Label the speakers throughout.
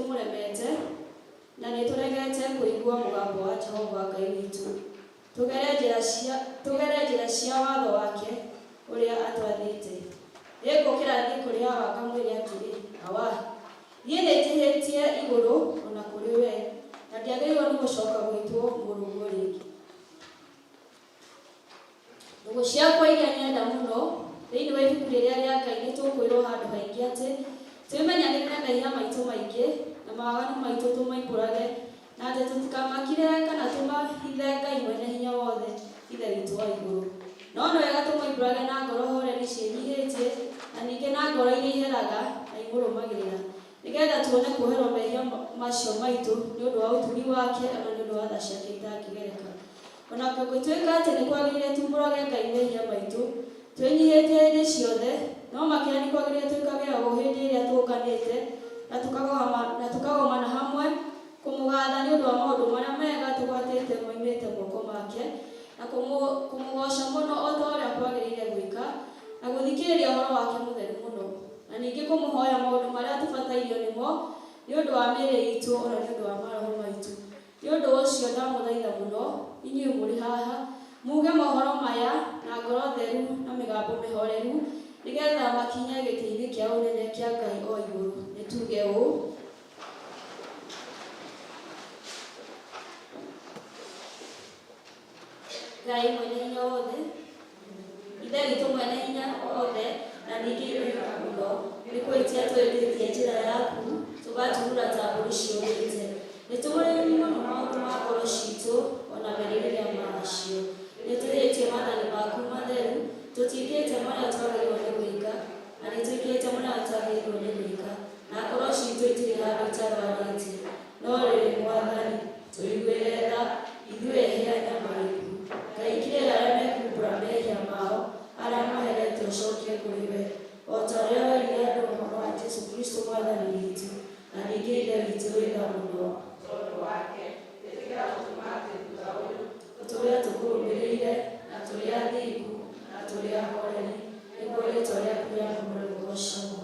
Speaker 1: nĩtũmũremete, na nĩtũregete kũigua mũgambo wa Jehova Ngai witũ, tũgere njĩra cia watho wake ũrĩa atwathĩte. Nĩngũũkĩra thiĩ kũrĩ Awa ngamwĩre atĩrĩ, Awa, niĩ nĩnjĩhĩtie igũrũ o na kũrĩ wee, na ndiagĩrĩirwo nĩ gũcooka gwĩtwo mũrũguo rĩngĩ. Ndũgũ ciakwa iria nyenda mũno, thĩinĩ wa ibuku rĩrĩa rĩa Ngai nĩ tũkwĩrwo handũ haingĩ atĩ twĩmenyagĩrĩre mehia maitũ maingĩ na mawaganu maitũ tũmoimbũrage na atĩ tũtikamakirĩre kana tũmahithe Ngai mwene hinya wothe Ithe witũ wa igũrũ. No nĩ wega tũmoimbũrage na ngoro horeri ciĩnyihĩtie na ningĩ na ngoro iria iheraga na imũrũmagĩrĩra nĩgetha tuone kuoherwo mehia macio maitũ nĩ ũndũ wa ũtugi wake ona nĩ ũndũ wa tha ciake itangĩgereka. O na gũtuĩka atĩ nĩ kwagĩrĩire tuumbũrage Ngai mehia maitũ twĩnyihĩtie hĩndĩ ciothe, no makĩria nĩ kwagĩrĩire twĩkage ũũ hĩndĩ ĩrĩa tũũnganĩte na tũkagomana hamwe kũmũgatha nĩ ũndũ wa maũndũ marĩa mega tũgwatĩte moimĩte moko make, na kũmũgooca mũno o ta ũrĩa kwagĩrĩire gwĩka, na gũthikĩrĩria ũhoro wake mũtheru mũno, na ningĩ kũmũhoya maũndũ marĩa tũbatairio nĩmo nĩ ũndũ wa mĩĩrĩ itũ o na nĩ ũndũ wa maroho maitũ. Nĩ ũndũ ũcio ndamũthaitha mũno, inyuĩ mũrĩ haha, muuge mohoro maya na ngoro theru na mĩgambo mĩhoreru, nĩ getha makinye gĩtĩ-inĩ kĩa ũnene kĩa Ngai o igũrũ. Nĩtuuge ũũ. Ngai mwene hinya wothe, Ithe witũ mwene hinya wothe, na ningĩ Ithe mũno, nĩ kwĩtia twĩtĩtie njĩra yaku, tũgaturura ta mbũri ciũrĩte. Nĩ tũũrĩrĩ mũno maũndũ ma ngoro ciitũ o na merirĩria macio. Nĩ twĩhĩtie maathani maku matheru, tũtiĩkĩte marĩa twagĩrĩirwo nĩ gwĩka, na nĩ twĩkĩte marĩa tũtagĩrĩirwo nĩ gwĩka, na ngoro ciitũ itirĩ handũ itarwarĩte. No rĩrĩ, Mwathani, tũiguĩre tha, ithuĩ ehia anyamarĩku. Ngai kirĩra arĩa mekuumbũra mehia mao, arĩa moherete ũcokie kũrĩ we, o ta ũrĩa werire andũ ũhoro wa Jesu Kristo Mwathani witũ, na ningĩ Ithe witũ wĩ tha mũno.
Speaker 2: Tondũ wake, ĩtĩkĩra gũtũma atĩ thutha ũyũ.
Speaker 1: Tũtũũre tũkũrũmĩrĩire, na tũrĩ athingu, na tũrĩ ahoreri, nĩguo rĩĩtwa rĩaku rĩamũre rĩgoocagwo.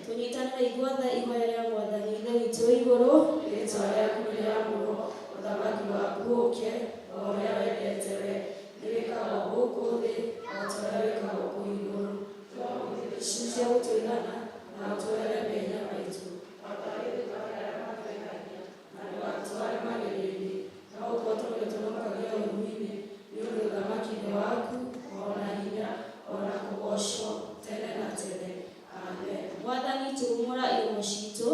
Speaker 1: Tũnyitanĩre ithuothe ihoya rĩa Mwathani. Ithe witũ wĩ igũrũ, rĩĩtwa rĩaku nĩrĩamũrwo, ũthamaki waku ũũke, o ũrĩa wendete we, nĩ wĩkagwo gũkũ thĩ o ta ũrĩa wĩkagwo kũu igũrũ. Ici cia gũtũigana, na ũtuohere mehia maitũ, na ndũgatũtware magerio-inĩ, no ũtũhonokie tũhonokagie ũũru-inĩ, nĩ ũndũ ũthamaki nĩ waku, o na hinya, o na kũgoocwo, tene na tene. Amen. Mwathani turumũra iromo citũ.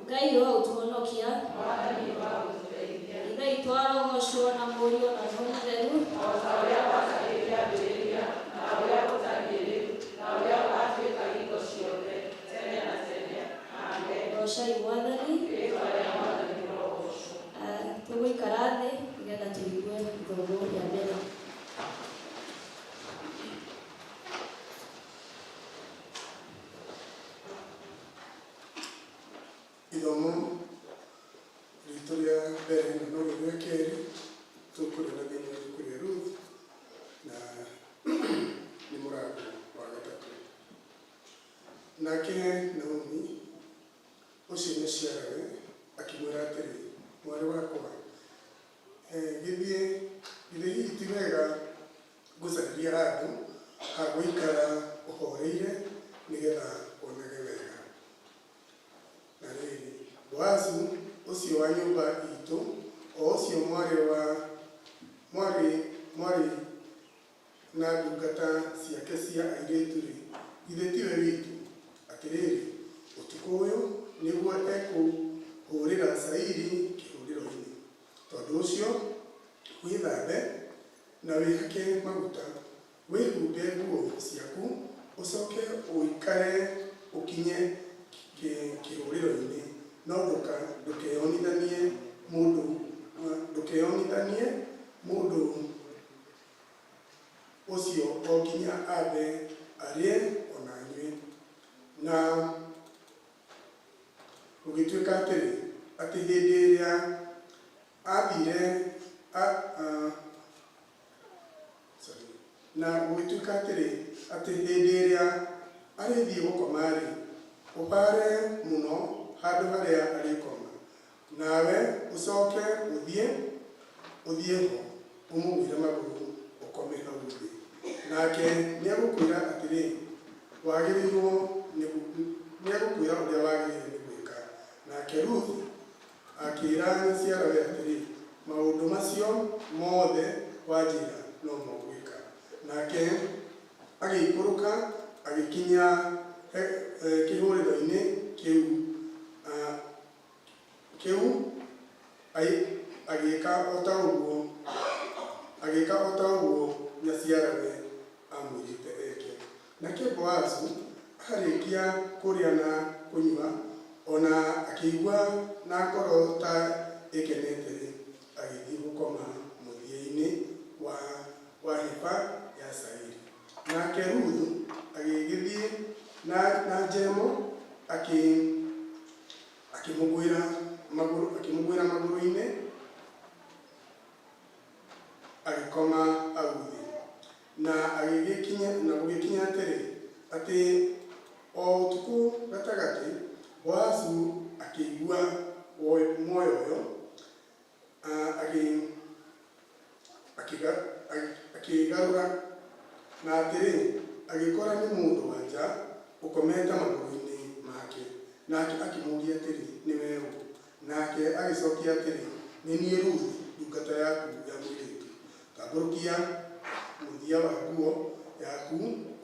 Speaker 1: Ngai wa gũtũhonokia. Ithe witũ arogocwo na Mũriũ na Roho Mũtheru.
Speaker 2: O ta ũrĩa gwatariĩ kĩambĩrĩria, na ũrĩa gũtariĩ rĩu, na ũrĩa gũgaatuĩka hingo ciothe, tene na tene. Amen.
Speaker 1: Goocai Mwathani.
Speaker 2: Rĩĩtwa rĩa Mwathani rĩrogoocwo.
Speaker 1: Tũgũikara thĩ nĩgetha tũigue ithomo rĩa mbere.
Speaker 3: Ithomo ritũ rĩa mbere na norĩo rĩa kerĩ tũkũrĩona thĩinĩ wa ibuku rĩa Ruth na nĩ mũrango wa gatatũ. Nake Naomi ũcio nyaciarawe akĩmwĩra atĩrĩ, Mwarĩ wakwa, gĩthiĩ, githĩ hihi ti wega ngũcarĩrie handũ ha gũikara ũhoreire nĩgetha wonage wega? Na rĩrĩ, Boazu ũcio wa nyũmba iitũ, o ũcio mwarĩ wa mwarĩ mwarĩ na ndungata ciake cia airĩtu-rĩ, githĩ tiwe witũ? Atĩrĩrĩ, ũtukũ ũyũ nĩguo ekũhũrĩra cairi kĩhũrĩro-inĩ. Tondũ ũcio wĩthambe, na wĩhake maguta, wĩhumbe nguo ciaku, ũcoke ũikare ũkinye kĩhũrĩro-inĩ, no ndũkeyonithanie mũndũ, ndũkeyonithanie mũndũ ũcio o nginya ambe arĩe o na anyue. Na gũgĩtuĩka atĩrĩ, atĩ hĩndĩ ĩrĩa aathiire, a, a, sorry. Na gũgĩtuĩka atĩrĩ, atĩ hĩndĩ ĩrĩa arĩthiĩ gũkoma-rĩ, Ũbaare mũno handũ harĩa arĩkoma, nawe ũcoke ũthiĩ ũthiĩ ho ũmũgwĩre magũrũ ũkome hau thĩ. Nake nĩegũkwĩra atĩrĩ, wagĩrĩirwo nĩ nĩegũkwĩra ũrĩa wagĩrĩire nĩ gwĩka. Nake Ruth akĩĩra nyaciarawe atĩrĩ, maũndũ macio mothe wanjĩra nomo ngwĩka. Nake agĩikũrũka agĩkinya kĩhũrĩro-inĩ kĩu kĩu agĩĩka o ta ũguo agĩĩka o ta ũguo nyaciarawe amwĩrĩte eke. Nake Boazu arĩkia kũrĩa na kũnyua, o na akĩigua na ngoro ta ĩkenete-rĩ, agĩthiĩ gũkoma mũthia-inĩ wa hĩba ya cairi. Nake Ruthu agĩgĩthiĩ na njemo akĩmũgwĩra magũrũ akĩmũgwĩra magũrũ-inĩ agĩkoma hau thĩ. Na agĩgĩkinya na gũgĩkinya atĩrĩ, atĩ o ũtukũ gatagatĩ Boazu akĩigua mwoyoyo, akĩgarũra, na atĩrĩ, agĩkora nĩ mũndũ wa nja ũkomete magũrũ-inĩ make. Nake akĩmũũria atĩrĩ, nĩwe ũ? Nake agĩcokia atĩrĩ, nĩ niĩ Ruthu, ndungata yaku ya mũirĩtu. Tambũrũkia mũthia wa nguo yaku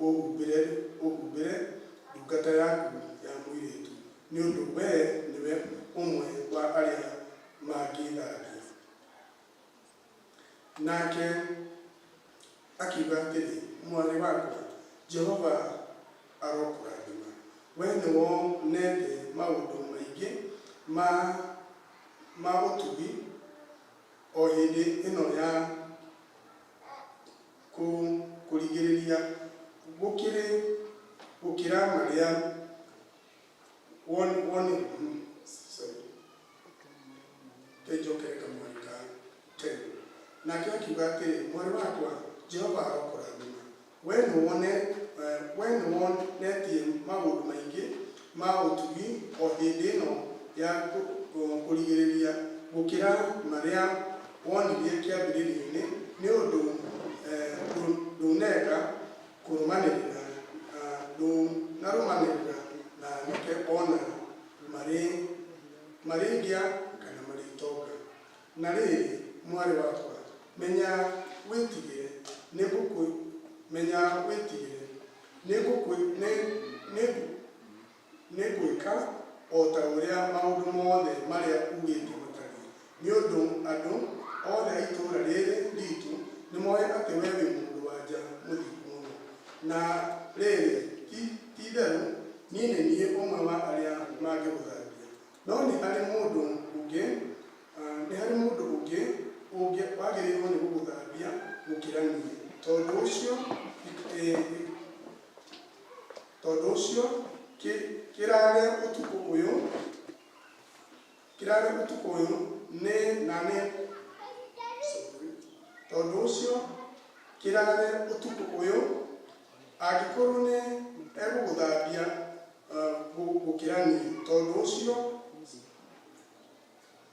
Speaker 3: ũhumbĩre ũhumbĩre ndungata yaku ya mũirĩtu, nĩ ũndũ wee nĩwe ũmwe wa arĩa mangĩthambia. Nake akiuga atĩrĩ, mwarĩ wakwa, Jehova arokũrathima. Wee nĩwonete maũndũ maingĩ ma ũtugi o hĩndĩ ĩno ya kũrigĩrĩria gũkĩrĩ gũkĩra marĩa woni sorry, kenjokere kamweri ka 10. Nake akiuga atĩrĩ, mwarĩ wakwa, Jehova arokũrathima. Wee nĩwonetie maũndũ maingĩ ma ũtugi o hĩndĩ ĩno ya kũrigĩrĩria gũkĩra marĩa wonirie kĩambĩrĩria-inĩ, nĩ ũndũ ndũneka kũrũmanĩrĩra ndũnarũmanĩrĩra na anake ona marĩ marĩ ngĩa kana marĩ itonga. Na rĩrĩ, mwarĩ wakwa, menya wĩtigĩre nĩ menya wĩtigĩre nĩ ngwĩka o ta ũrĩa maũndũ mothe marĩa ugĩte matariĩ, nĩ ũndũ andũ othe a itũũra rĩrĩ ritũ nĩmoĩ atĩ we wĩ mũndũ wa nja mũthingu mũno. Na rĩrĩ, ti itherũ niĩ nĩ niĩ ũmwe wa arĩa mangĩgũthambia, no nĩ harĩ mũndũ ũngĩ nĩ harĩ mũndũ ũngĩ wagĩrĩirwo nĩ gũgũthambia gũkĩra niĩ. Tondũ ũcio kĩrare ũtukũ ũyũ kĩrare ũtukũ ũyũ nĩ na nĩ sorry. Tondũ ũcio kĩrare ũtukũ ũyũ, angĩkorwo nĩ egũgũthambia gũkĩra niĩ. Tondũ ũcio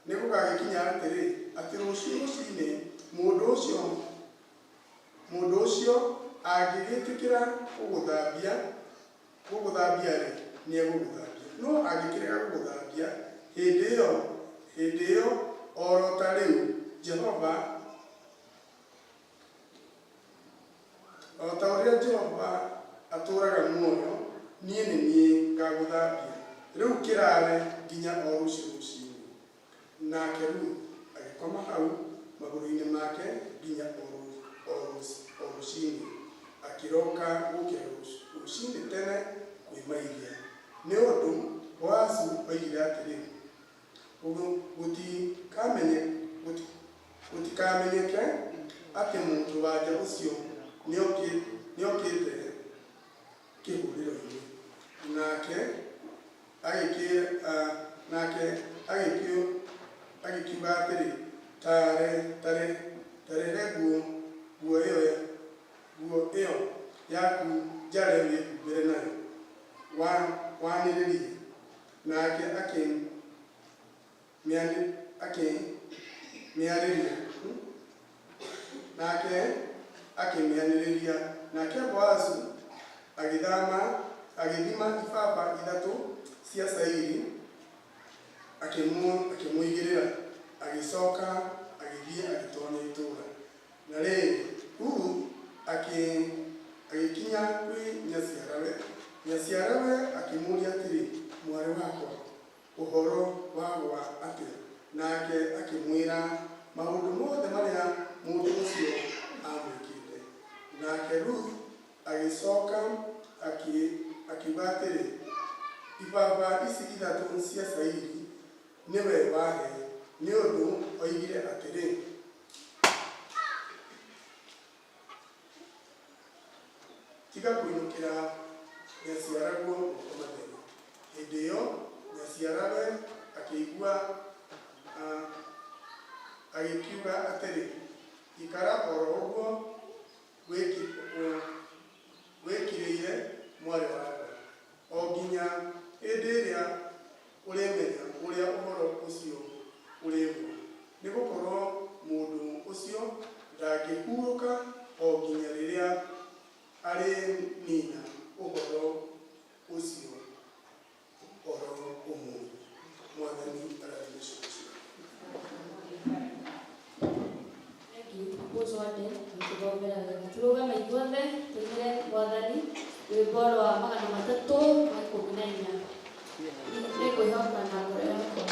Speaker 3: nĩ gũgagĩkinya atĩrĩ, atĩ rũciũ rũcinĩ mũndũ ũcio angĩgĩtĩkĩra gũgũthambia rĩ, nĩ egũgũthambia, no angĩkĩrega gũgũthambia, hĩndĩ ĩyo oro ta rĩu Jehova o ta ũrĩa Jehova atũũraga muoyo, niĩ nĩ niĩ ngagũthambia. Rĩu kĩrare nginya o rũciũ rũcinĩ. Nake Ruth agĩkoma hau magũrũ-inĩ make nginya o rũcinĩ, akĩroka gũkĩra rũcinĩ tene kwĩmairia, nĩ ũndũ Boazu oigire atĩrĩ, gũtikamenyeke atĩ mũndũ wa nja ũcio nĩokĩte kĩhũrĩro-inĩ. Nake agĩkiuga atĩrĩ, tarehe nguo ĩyo yaku njare wĩhumbĩre nayo. Wanĩrĩrie. Nake akĩmĩarĩria. Nake akĩmĩanĩrĩria. Nake Boazu agĩthama agĩthima ibaba 3 cia cairi, akĩmũigĩrĩra, agĩcoka agĩthiĩ agĩtonya itũũra. Na rĩrĩ, Ruthu agĩkinya kwĩ nyaciarawe. Nyaciarawe akĩmũũria atĩrĩ, "Mwarĩ wakwa, ũhoro wagwa atĩa?" Nake akĩmwĩra maũndũ mothe marĩa mũndũ ũcio aamwĩkĩte. Nake Ruth agĩcoka akiuga atĩrĩ, "Ibaba ici 3 cia cairi nĩwe wahe, nĩ ũndũ oigire atĩrĩ, 'Tiga kũinũkĩra nyaciaraguo moko matheri.'" Hĩndĩ ĩyo nyaciarawe akĩigua agĩkiuga atĩrĩ, "Ikara oro ũguo wĩkirĩire, mwarĩ wakwa, o nginya hĩndĩ ĩrĩa ũrĩmenya ũrĩa ũhoro ũcio ũrĩgũa, nĩ gũkorũo mũndũ ũcio ndangĩhurũka o nginya rĩrĩa arĩnina ũhoro ũcio oro ũmũthĩ. Mwathani arathime ciugo ciake.
Speaker 1: Thank you. Ũcwande gũtũthomera wega. Tũrũgame ithuothe tũinĩre Mwathani rwĩmbo rwa 314. Nĩngwĩhoka na ngoro yakwa.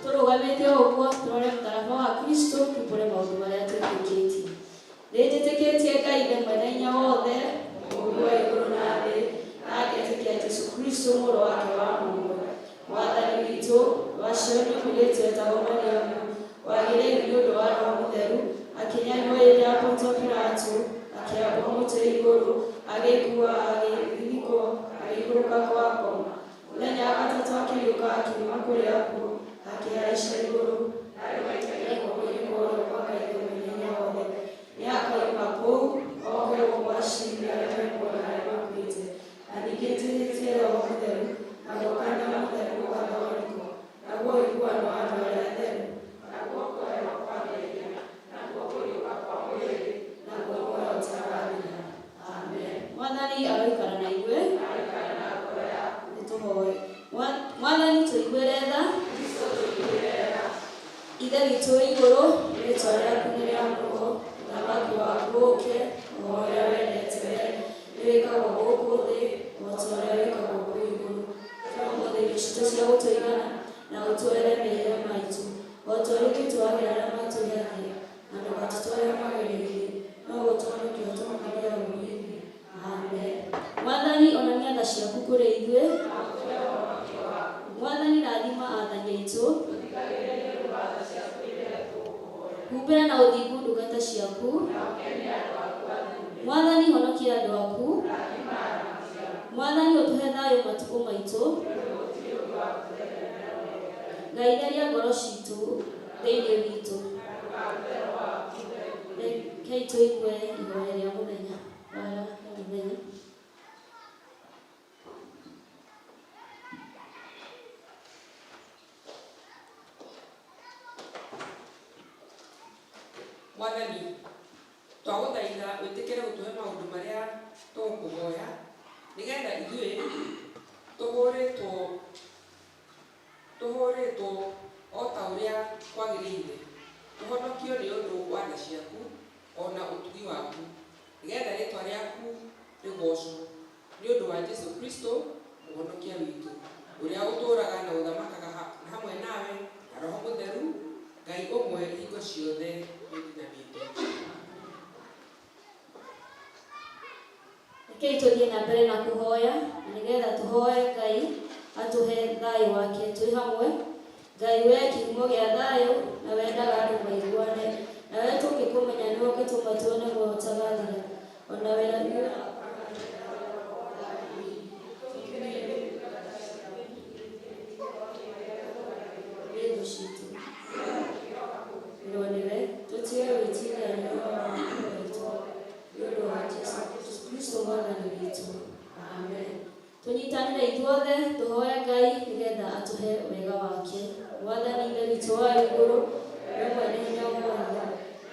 Speaker 1: Tũrũgamĩte o ũguo tũrore mũtharaba wa Kristo, tumbũre maũndũ marĩa twĩtĩkĩtie. Nĩnjĩtĩkĩtie Ngai Ithe mwene hinya wothe, Mũũmbi wa igũrũ na thĩ, na ngetĩkia Jesũ Kristo mũrũ wake wa mũmwe, Mwathani witũ, waciarirwo nĩ mũirĩtu wetagwo Mariamu, wagĩire ihu nĩ ũndũ wa Roho Mũtheru, akĩnyarirwo hĩndĩ ya Pontio Pilato, akĩambwo mũtĩ igũrũ, agĩkua, agĩthikwo, agĩikũrũka kwa ngoma. Mũthenya wa gatatũ akĩriũka akiuma kũrĩ akuũ, akĩhaica igũrũ, na rĩu aikarĩte guoko-inĩ kwa ũrĩo kwa Ngai Ithe mwene hinya wothe. Nĩakoima kũu oke gũkũ aciirithie arĩa me muoyo na arĩa makuĩte. Na ningĩ njĩtĩkĩtie Roho Mũtheru, naguo kanitha mũtheru Mũgatholiko, naguo ũiguano wa andũ arĩa atheru, naguo kuoherwo kwa mehia, naguo kũriũka kwa mwĩrĩ, naguo muoyo ũtagathira. Amen. Mwathani aroikara na ithuĩ. Nĩtũhoe. Mwathani, tũiguĩre tha. Ithe witũ wĩ igũrũ, rĩĩtwa rĩaku nĩrĩamũrwo, ũthamaki waku ũũke, o ũrĩa wendete we nĩwĩkagwo gũkũ thĩ o ta ũrĩa wĩkagwo kũu igũrũ. Tũhe ũmũthĩ irio citũ cia gũtũigana, na ũtuohere mehia maitũ, o ta ũrĩa ithuĩ tuohagĩra arĩa matwĩhagia, na ndũgatũtware magerio-inĩ, no ũtũhonokie. Mwathani rathima athani aitũ. Humbĩra na ũthingu ndungata ciaku. Mwathani honokia andũ aku. Mwathani ũtũhe thayũ matukũ maitũ. Ngai theria ngoro citũ thĩinĩ witũ. Rekei tũigue ihoya rĩa mũthenya. Ihoya rĩa mũthenya.
Speaker 2: Mwathani, twagũthaitha wĩtĩkĩre gũtũhe maũndũ marĩa tũgũkũhoya nĩgetha ithuĩ tũhũrĩtwo o ta ũrĩa kwagĩrĩire, tũhonokio nĩ ũndũ wa tha ciaku o na ũtugi waku, nĩgetha rĩĩtwa rĩaku rĩgoocwo nĩ ũndũ wa Jesũ Kristo mũhonokia witũ, ũrĩa ũtũũraga na ũthamakaga hamwe nawe na Roho Mũtheru, Ngai ũmwe hingo ciothe mĩndĩ na mĩndĩ.
Speaker 1: Rekei tũthiĩ na mbere na kũhoya, na nĩgetha tũhoe Ngai atũhe thayũ wake twĩ hamwe. Ngai we kĩhumo gĩa thayũ na wendaga andũ maiguane, nawe tũngĩkũmenya nĩwe ũngĩtũma tuone muoyo ũtagathira. Ona wĩra nĩ thũ citũ. Ĩrwo nĩwe tũtige gwĩtigĩra nĩ ũhoro wa muoyo witũ nĩ ũndũ wa Jesũ Kristo Mwathani witũ. Amen. Tũnyitanĩre ithuothe tũhoe Ngai nĩgetha atũhe wega wake. Mwathani Ithe witũ wa igũrũ, we mwene hinya wothe,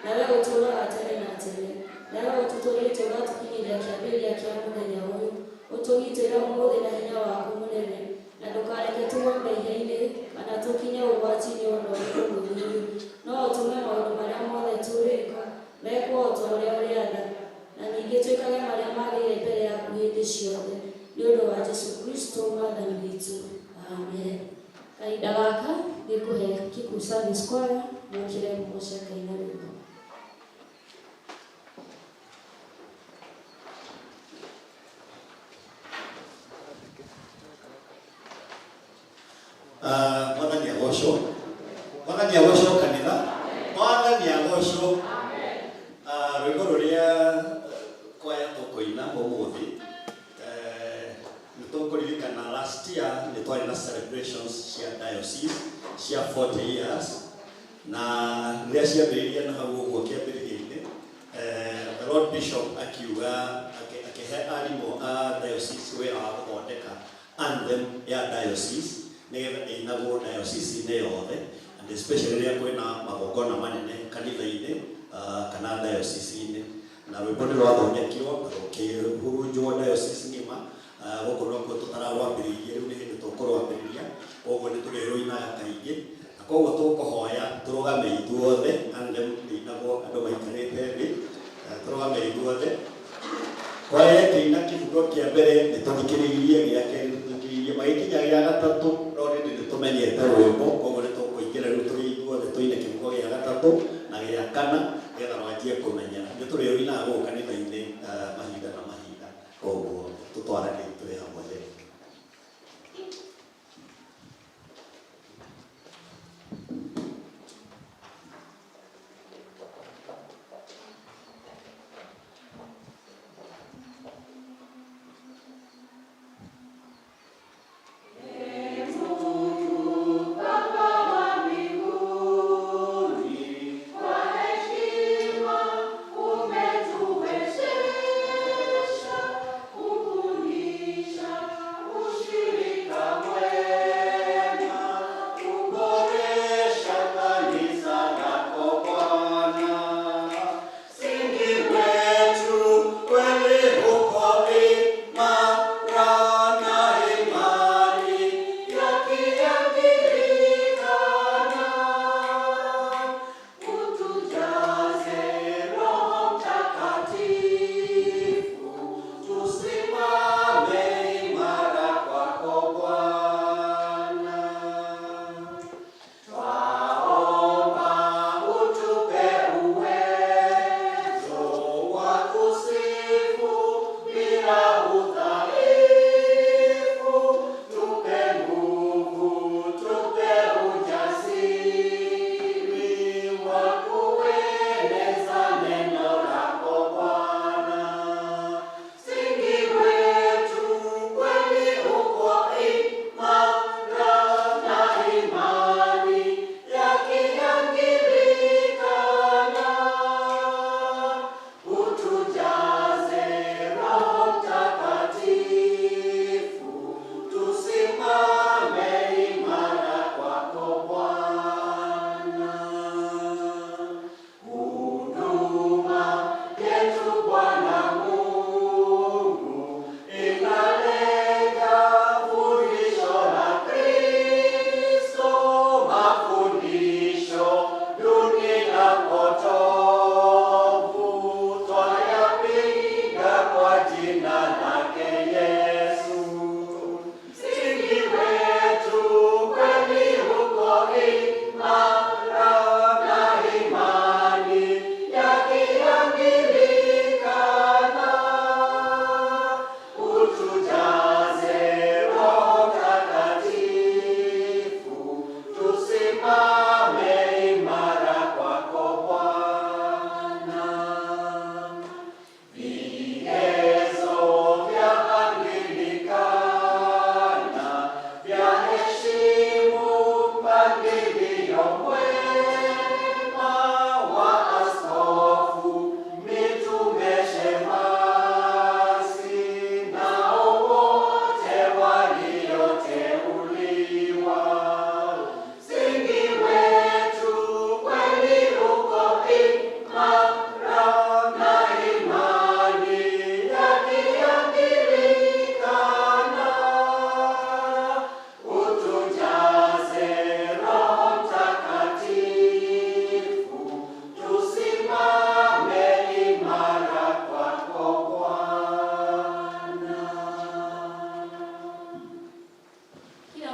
Speaker 1: nawe ũtũũraga tene na tene, nawe ũtũtũrĩte ũgatũkinyĩria kĩambĩrĩria kĩa mũthenya ũyũ, ũtũgitĩre ũmũthĩ na hinya waku mũnene, na ndũkareke tũgwe mehia-inĩ kana tũkinye ũgwati-inĩ o na ũrĩkũ mũthuri, no ũtũme maũndũ marĩa mothe tũrĩka mekwo o ta ũrĩa ũrĩatha, na ningĩ twĩkage marĩa magĩrĩire mbere yaku hĩndĩ ciothe, nĩ ũndũ wa Jesũ Kristo Mwathani witũ. Amen. Kahinda gaka ngĩkũhe Kikuyu Service Choir mũkĩre mũgoce Ngai na rwĩmbo.
Speaker 4: Mwathani agocwo. Mwathani agocwo kanitha. Mwathani agocwo. Rwĩmbo rũrĩa kwaya tũkũina ũmũthĩ, nĩ tũkũririkana last year nĩ twarĩ na celebrations cia diocese cia 40 years, na rĩrĩa ciambĩrĩirie na hau ũguo kĩambĩrĩria-inĩ, the Lord Bishop akiuga akĩhe arimũ a diocese wĩra wa gũthondeka anthem ya diocese nĩgetha ĩinagwo diocese-inĩ yothe, and especially rĩrĩa kwĩna magongona manene kanitha-inĩ kana diocese-inĩ. Na rwĩmbo nĩ rwathondekirwo na rũkĩhurunjwo diocese ng'ima. Gũkũ nokuo tũtararwambĩrĩirie, rĩu nĩ hĩndĩ tũkũrwambĩrĩria, koguo nĩ tũrĩrũinaga kaingĩ, na koguo tũkũhoya tũrũgame ithuothe. Anthem ĩinagwo andũ maikarĩte thĩ. Tũrũgame ithuothe. Kwaya ĩkĩina kĩbungo kĩa mbere nĩ tũthikĩrĩirie, gĩa kerĩ nĩ tũthikĩrĩirie, magĩkinya gĩa gatatũ no rĩndĩ nĩ tũmenyete rwĩmbo, koguo nĩ tũkũingĩra rĩu tũrĩ ithuothe tũine kĩbungo gĩa gatatũ na gĩa kana nĩgetha mwanjie kũmenyera. Nĩ tũrĩrũinaga gũkũ kanitha-inĩ mahinda na mahinda, koguo tũtwarane twĩ hamwe.
Speaker 2: Kwa heshima umetuwezesha.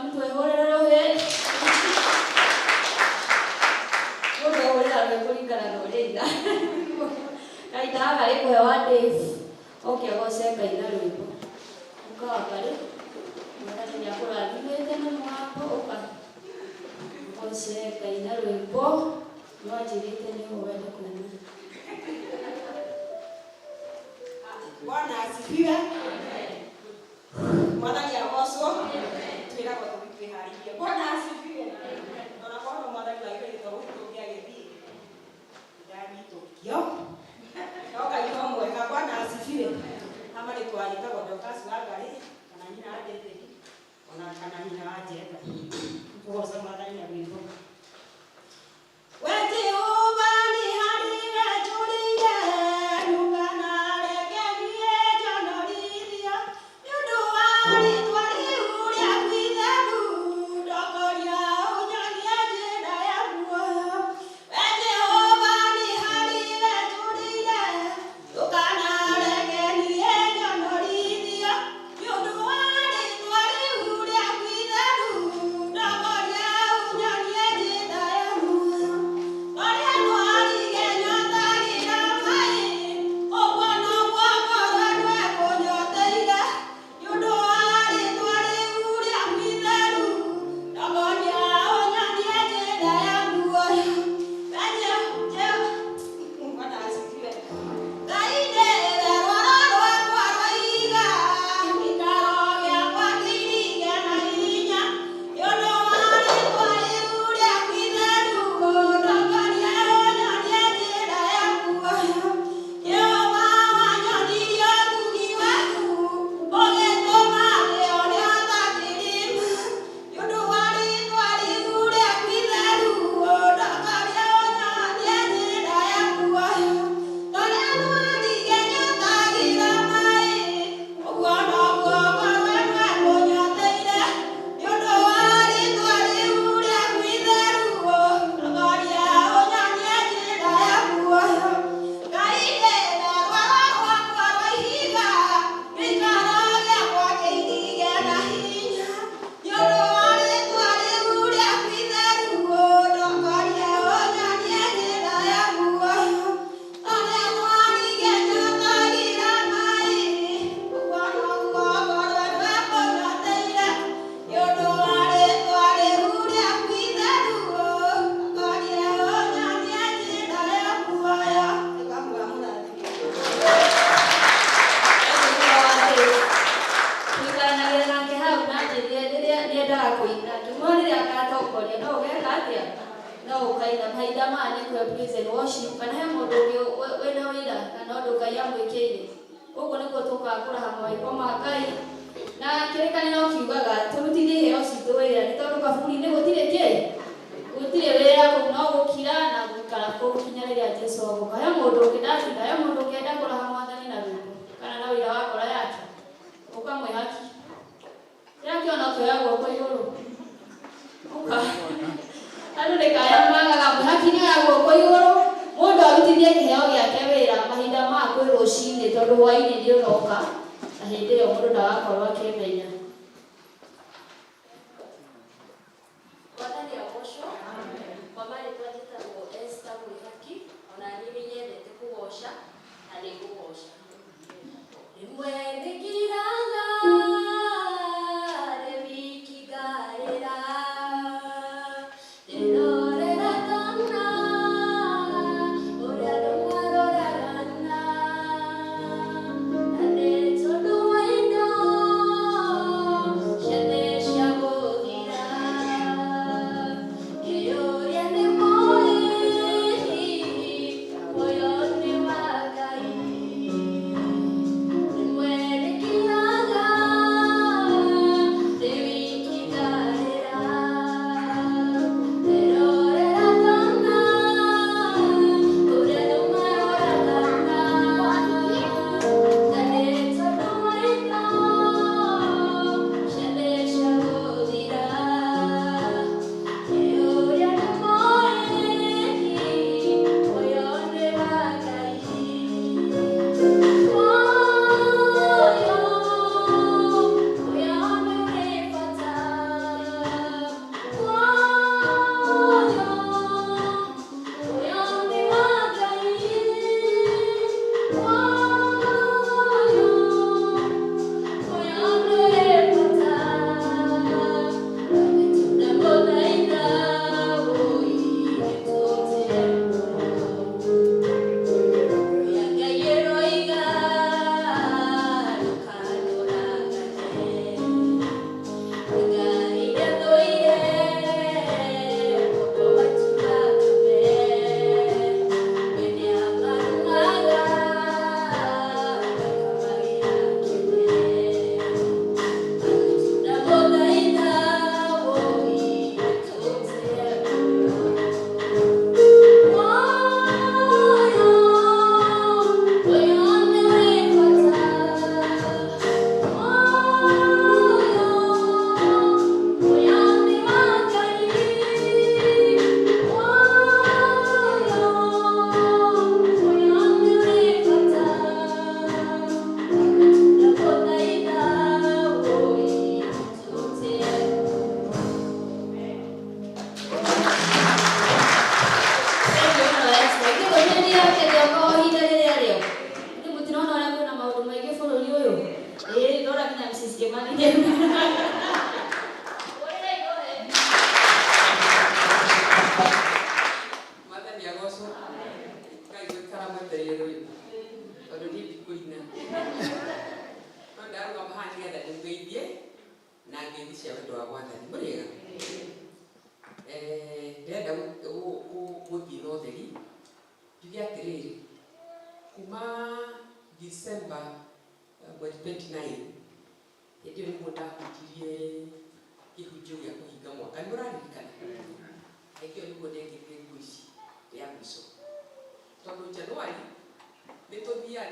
Speaker 1: Kila mtu ehũrĩre rũhĩ. Mũndũ ehũrĩra rũhĩ kũringana na ũrĩa aina. Kahinda gaka gĩkũhe wa Dave oke agoce Ngai na rwĩmbo. Ũka Wangarĩ, Mwathani nĩakũrathimĩte na mũgambo, ũka ũgoce Ngai na rwĩmbo. No anjĩrĩte nĩ wende kũina.
Speaker 5: Bwana asifiwe. Mwathani agocwo. Twĩragwo tũthiĩ twĩharĩirie. Bwana asifiwe. Ona korwo mwathani wagĩrĩte gũthiĩ tũngĩagĩthiĩ. Ndanyitũkio. No Ngai no mwega. Bwana asifiwe. Ha marĩtwa njĩtagwo Dorcas Wangarĩ kana nyina wa David ona kana nyina wa Jenda. Kũgoca mwathani na rwĩmbo. We Jehova nĩ harĩ we njũrĩire, ndũkanareke niĩ njonorithio. Nĩ ũndũ wa rĩĩtwa rĩu rĩaku itheru, ndongoria ũnyonie njĩra ya muoyo. We Jehova nĩ harĩ we njũrĩire, ndũkanareke niĩ njonorithio. Nĩ ũndũ wa rĩĩtwa rĩu rĩaku itheru, ndongoria ũnyonie njĩra ya muoyo. Ũrĩa twarige nyotagĩra maĩ, ũguo noguo ngorwo ndwekũnyoteire. Nĩ ũndũ wa rĩĩtwa rĩu rĩaku itheru, ndongoria ũnyonie njĩra ya muoyo. We Bwana asifiwe. Ngai nĩwe rwaro rwakwa rwa ihiga, gĩikaro gĩakwa kĩirige na hinya. Nĩ ũndũ wa rĩĩtwa rĩu rĩaku itheru, ndongoria ũnyonie njĩra ya muoyo. Jehova wanyonirie ũtugi waku, ũgĩtũma ndĩone o ta kĩrĩma. Nĩ ũndũ wa rĩĩtwa rĩu rĩaku itheru, ndongoria ũnyonie njĩra ya muoyo. Torĩa twarige nyotagĩra maĩ, ũguo noguo ngorwo ndwekũnyoteire. Nĩ ũndũ wa rĩĩtwa rĩu rĩaku itheru, ndongoria ũnyonie njĩra ya muoyo. Ngai nĩwe rwaro rwakwa rwa ihiga, gĩikaro gĩakwa kĩirige na hinya. Nĩ ũndũ wa rĩĩtwa rĩu rĩaku itheru, ndongoria ũnyonie njĩra ya muoyo. Torĩa twarige nyotagĩra maĩ, ũguo noguo ngorwo ndwekũnyoteire. Nĩ ũndũ wa rĩĩtwa rĩu rĩaku itheru, ndongoria ũnyonie njĩra ya muoyo. Nĩngamũra mũrathime.
Speaker 1: Tũikaranagia nake hau na njĩrire rĩrĩa nĩendaga kũina, ngĩmwĩra rĩrĩa agatongoria no ũgeka atĩa? No ũkaina. Mahinda maya nĩ kũhe praise and worship, kana he mũndũ ũngĩ wĩna wĩira kana ũndũ Ngai amwĩkĩire. Ũguo nĩguo tũkaga kũraha mawĩko ma Ngai. Na kĩrĩkanĩro kiugaga tũrutithie iheo citũ wĩra, nĩ tondũ kaburi-inĩ gũtirĩ kĩ? Gũtirĩ wĩra kũu, no gũkira na gũikara kũu nginya rĩrĩa Jesũ agũka. He mũndũ ũngĩ ndatinda, he mũndũ ũngĩenda kũraha mwathani na rwĩmbo kana na wĩra wa ngoro yake. Ũka mwĩhaki. Kĩrĩa kĩona ũkĩoya guoko igũrũ. Ũka. Andũ nĩ kaya magaga mwĩhaki nĩ oya guoko igũrũ. Mũndũ arutithie kĩheo gĩake wĩra mahinda maya kwĩ rũcinĩ, tondũ hwaĩ-inĩ nĩ ũroka na hĩndĩ ĩyo mũndũ ndagakorwo akĩmenya.
Speaker 6: Mwathani agocwo. Kwa marĩtwa njĩtagwo Esther Mwĩhaki, ona niĩ nĩ nyendete kũgoca na nĩ ngũgoca. Rĩmwe nĩngiraga, rĩ wiki ngarĩra, ndĩrorera ngona ũrĩa andũ maroraga na nĩ tondũ wa indo.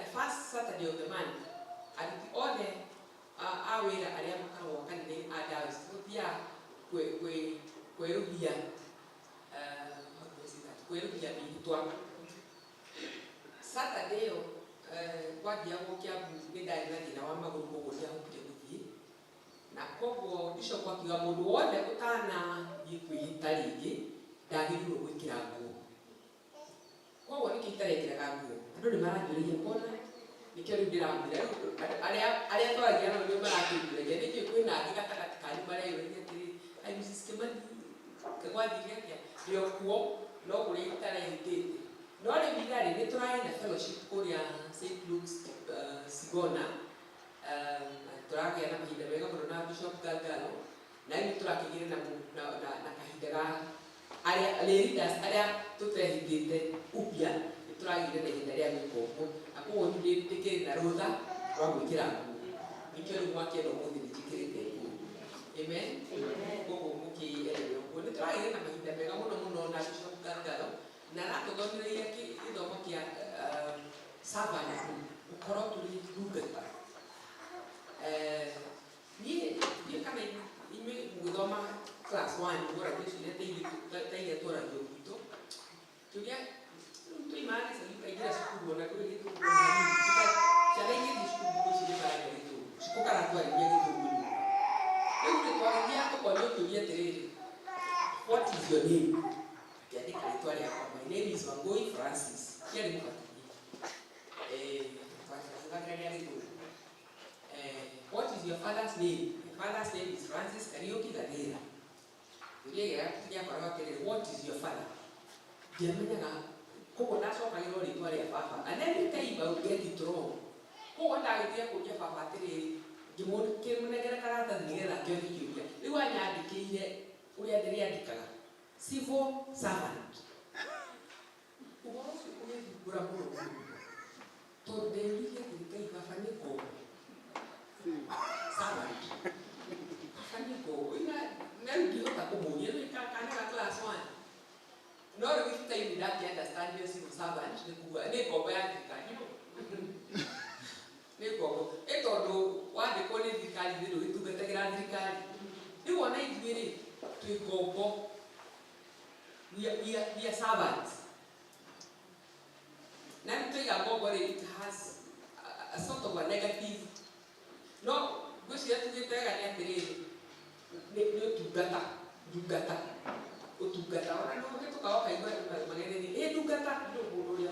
Speaker 2: The first Saturday of the month, aruti othe a wĩra arĩa makoragwo kanitha-inĩ a diocese tũthiaga kwerũhia, how do I say that? Kwerũhia mĩhĩtwa. Saturday ĩyo gwathiagwo Kiambu, nĩ ndarĩ na thĩna wa magũrũ, koguo ndiahotire gũthiĩ, na koguo bishop akiuga mũndũ wothe ũtanathiĩ kwĩhĩta rĩngĩ ndagĩrĩirwo gwĩkĩra nguo. Koguo nĩkĩo itarekĩraga nguo. Andũ nĩ maranjũragia mbona nĩkĩo rĩu ndĩramwĩra. Rĩu arĩa twaragia nao nĩo marakĩnjũragia nĩkĩ kwĩna angĩ gatagatĩ kanyu mareyũragia atĩrĩ, "Ai, Mrs. Kimani, gwathire atĩa?" Ndĩ o kuo, no kũrĩa itarehĩtĩte. No rĩu irarĩ nĩ tũrarĩ na fellowship kũrĩa St. Luke's, Sigona. Tũragĩa na mahinda mega mũno na Bishop Galgalo, na rĩu tũrakĩgĩre na kahinda ga arĩa lay leaders arĩa tũtehithĩte upya, nĩ tũragĩire na ihinda rĩa gwĩka ũguo, na koguo rĩu ndĩkĩrĩ na rũtha rwa gwĩkĩra nguo. Nĩkĩo rĩu mwakĩenda ũmũthĩ nĩ njĩkĩrĩte nguo. Amen. Koguo mũkĩelewe ũguo nĩ tũragĩire na mahinda mega mũno mũno na Bishop Galgalo, na aratũthomitheria gĩthomo kĩa servant, gũkorwo tũrĩ ndungata. Niĩ ndiũĩ kana inyuĩ mũgĩthoma class 1 mũragio ciũria ta iria twaragio gwitũ, kĩũria rĩu tũimaga gĩcagi ũkaingĩra cukuru ona ndũĩ Gĩthũngũ ona hanini. Ciana ingĩthiĩ cukuru thikũ ici nĩ mararia Gĩthũngũ, cikũ karatwarĩria Gĩthũngũ nyũmba. Rĩu rĩ, twagĩthiaga tũkonio kĩũria atĩrĩrĩ, "What is your name?" Ngĩandĩka rĩtwa rĩakwa, "My name is Wangui Francis." Kĩarĩ mũbatithie, twahũthagĩra rĩa Gĩthũngũ. "What is your father's name?" "My father's name is Francis Kariuki Gathira." Kĩũria gĩakoragwo atĩrĩrĩ, "What is your father?" Ndiamenyaga, koguo ndacokagĩrwo rĩtwa rĩa baba, and every time I would get it wrong. Koguo ndagĩthire kũria baba atĩrĩrĩ, ngĩmũnengera karatathi nĩgetha ngĩone kĩũria. Rĩu anyandĩkĩire ũrĩa ndĩrĩandĩkaga, civil servant. Ũhoro ũcio ũgĩthumbũra mũno mũno, tondũ ndeyũririe atĩrĩ, "Ngai, baba nĩ ngombo? Servant, baba nĩ ngombo?" Ina na rĩu ndihota kũmũria rĩu kana ga class 1. No rĩu with time ndakĩ understand yo civil servant nĩ kuga nĩ ngombo ya thirikari, nĩ ngombo ĩ, tondũ wandĩkwo nĩ thirikari thĩ ndũgĩtungatagĩra thirikari. Rĩu ona ithuĩ rĩ, twĩ ngombo. We are servants. Na rĩu twaiga ngombo rĩ, it has a sort of a negative, no ngwĩciria tugĩte wega nĩ atĩrĩrĩ, nĩ ũtungata, ndungata, ũtungata. Ona nĩ ũhĩtũkaga ũkaigua magereria ĩ ndungata nĩ mũndũ ũrĩa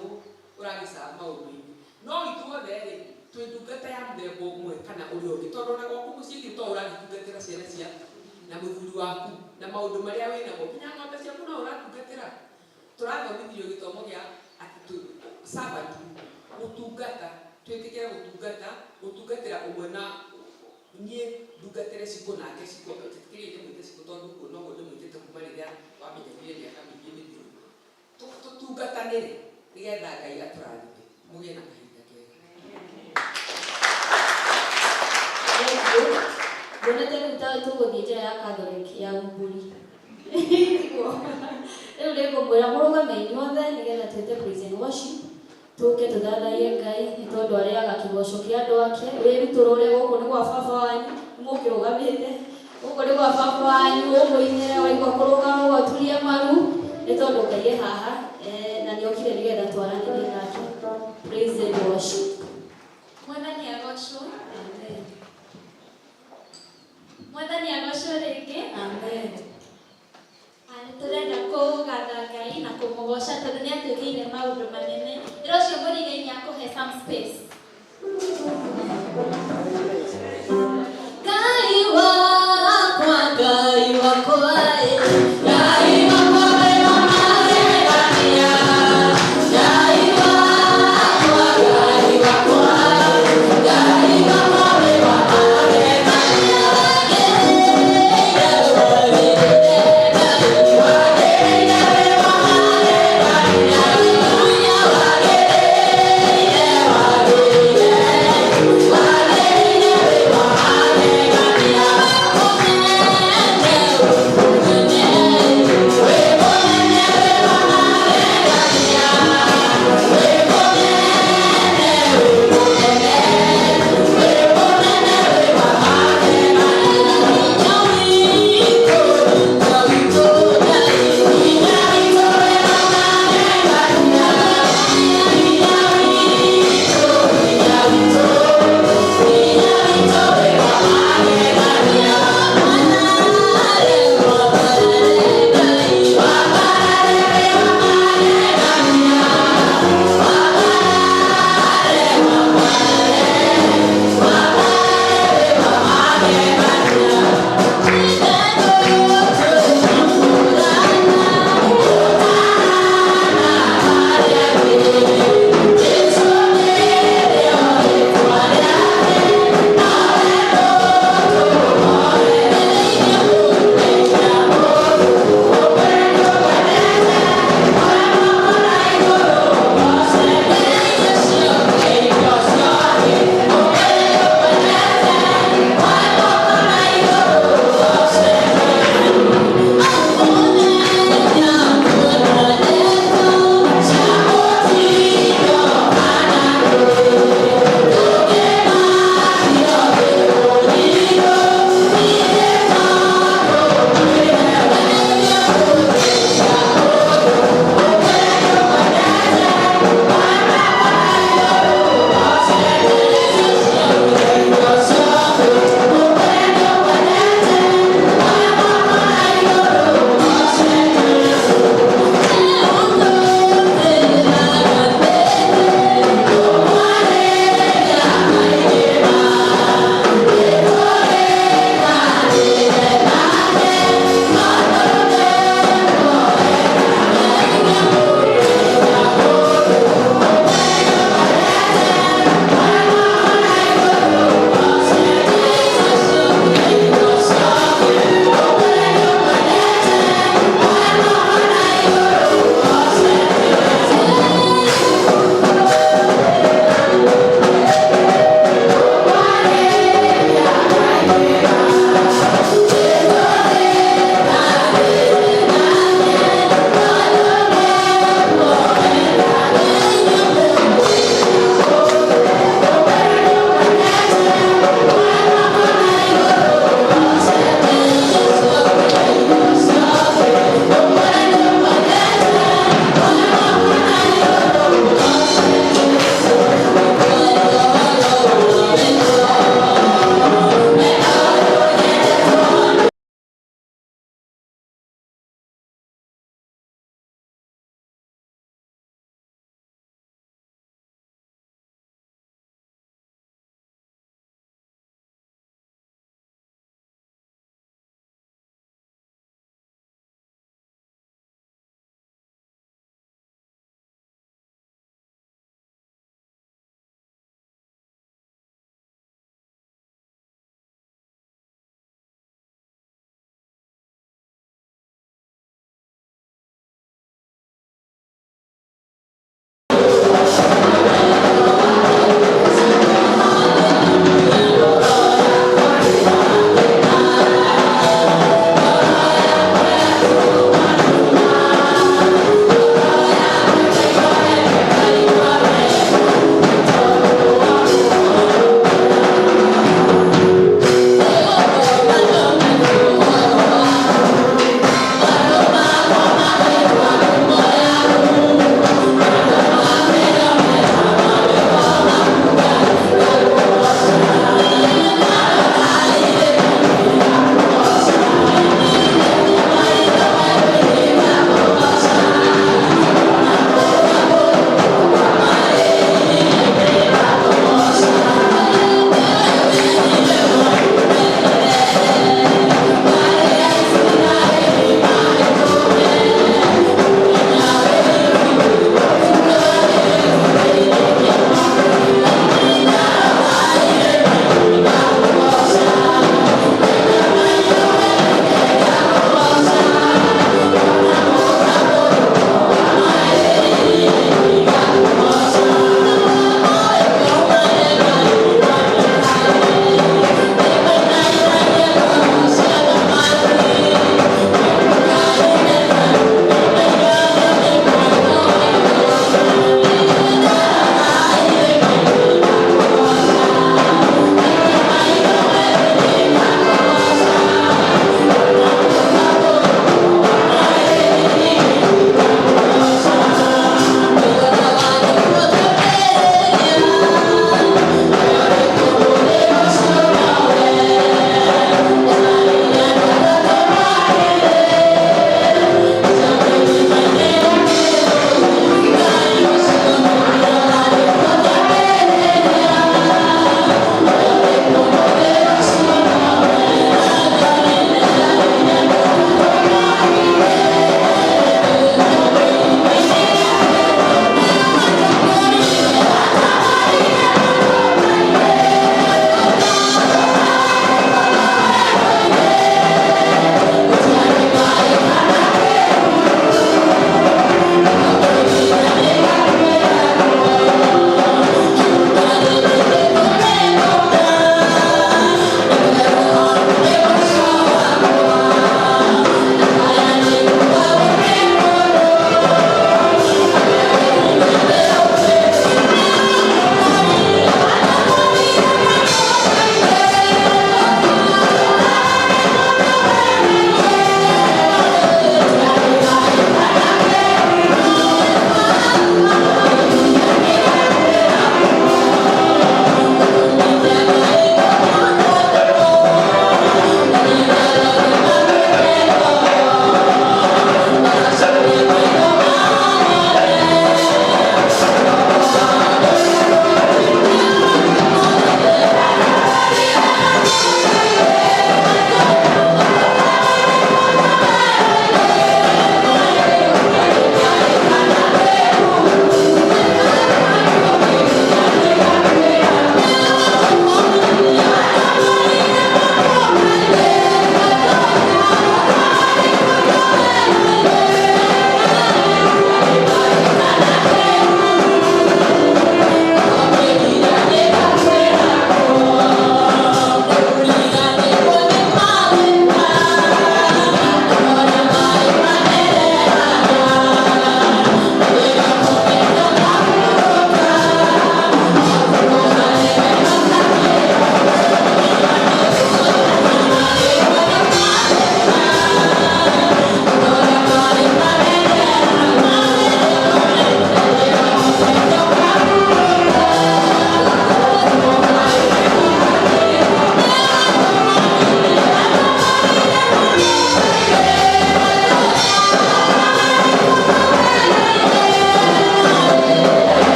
Speaker 2: ũragĩcaba maũndũ-inĩ. No ithuothe rĩ, twĩ ndungata ya mũthemba ũmwe kana ũrĩa ũngĩ, tondũ ona gwaku mũciĩ githĩ to ũragĩtungatĩra ciana ciaku na mũthuri waku na maũndũ marĩa wĩnamo, nginya ng'ombe ciaku no ũratungatĩra. Tũrathomithirio gĩthomo gĩa atĩ servant, gũtungata, twĩtĩkĩre gũtungata, gũtungatĩra ũmwe na niĩ ndungatĩre Cikũ nake Cikũ. Njĩtĩkĩrie ndĩmwĩte Cikũ tondũ ũguo noguo ndĩmwĩtĩte kuma rĩrĩa wamenyanire mĩaka mĩingĩ mĩthiru. Tũtungatanĩre nĩgetha Ngai atũrathime. Mũgĩe na kahinda kega.
Speaker 1: Thank you. Nguonete rĩu ta tũgũthiĩ njĩra ya Catholic ya umbũri. Tiguo? Rĩu nĩngũmwĩra mũrũgame inyuothe nĩgetha twĩte praise and worship, tũke tũthathaiye Ngai, nĩ tondũ arĩaga kĩgoco kĩa andũ ake. Wĩrutũrũre, gũkũ nĩ gwa baba wanyu, nĩmũkĩrũgamĩte, gũkũ nĩ gwa baba wanyu, ũmũinĩre. Waigua kũrũgama ũgaturia maru, nĩ tondũ Ngai e haha, na nĩokire nĩgetha twaranĩrie nake. Praise and worship.
Speaker 7: Mwathani agocwo.
Speaker 1: Amen.
Speaker 7: Mwathani agocwo rĩngĩ.
Speaker 1: Amen.
Speaker 7: Nĩ tũrenda kũgatha Ngai na kũmũgoca tondũ nĩ atwĩkĩire maũndũ manene. Ĩra ũcio mũrigaini akũhe some space. Ngai wakwa, Ngai wakwa, ĩ. Ngai wakwa wĩ wa magegania. Ngai wakwa, Ngai wakwa, ĩ. Ngai wakwa wĩ wa magegania. Wagĩrĩire, wagĩrĩire, Ngai wagĩrĩire wĩ wa magegania. Hallelujah, wagĩrĩire, wagĩrĩire, wagĩrĩire wĩ wa magegania. Mũnene, mũnene.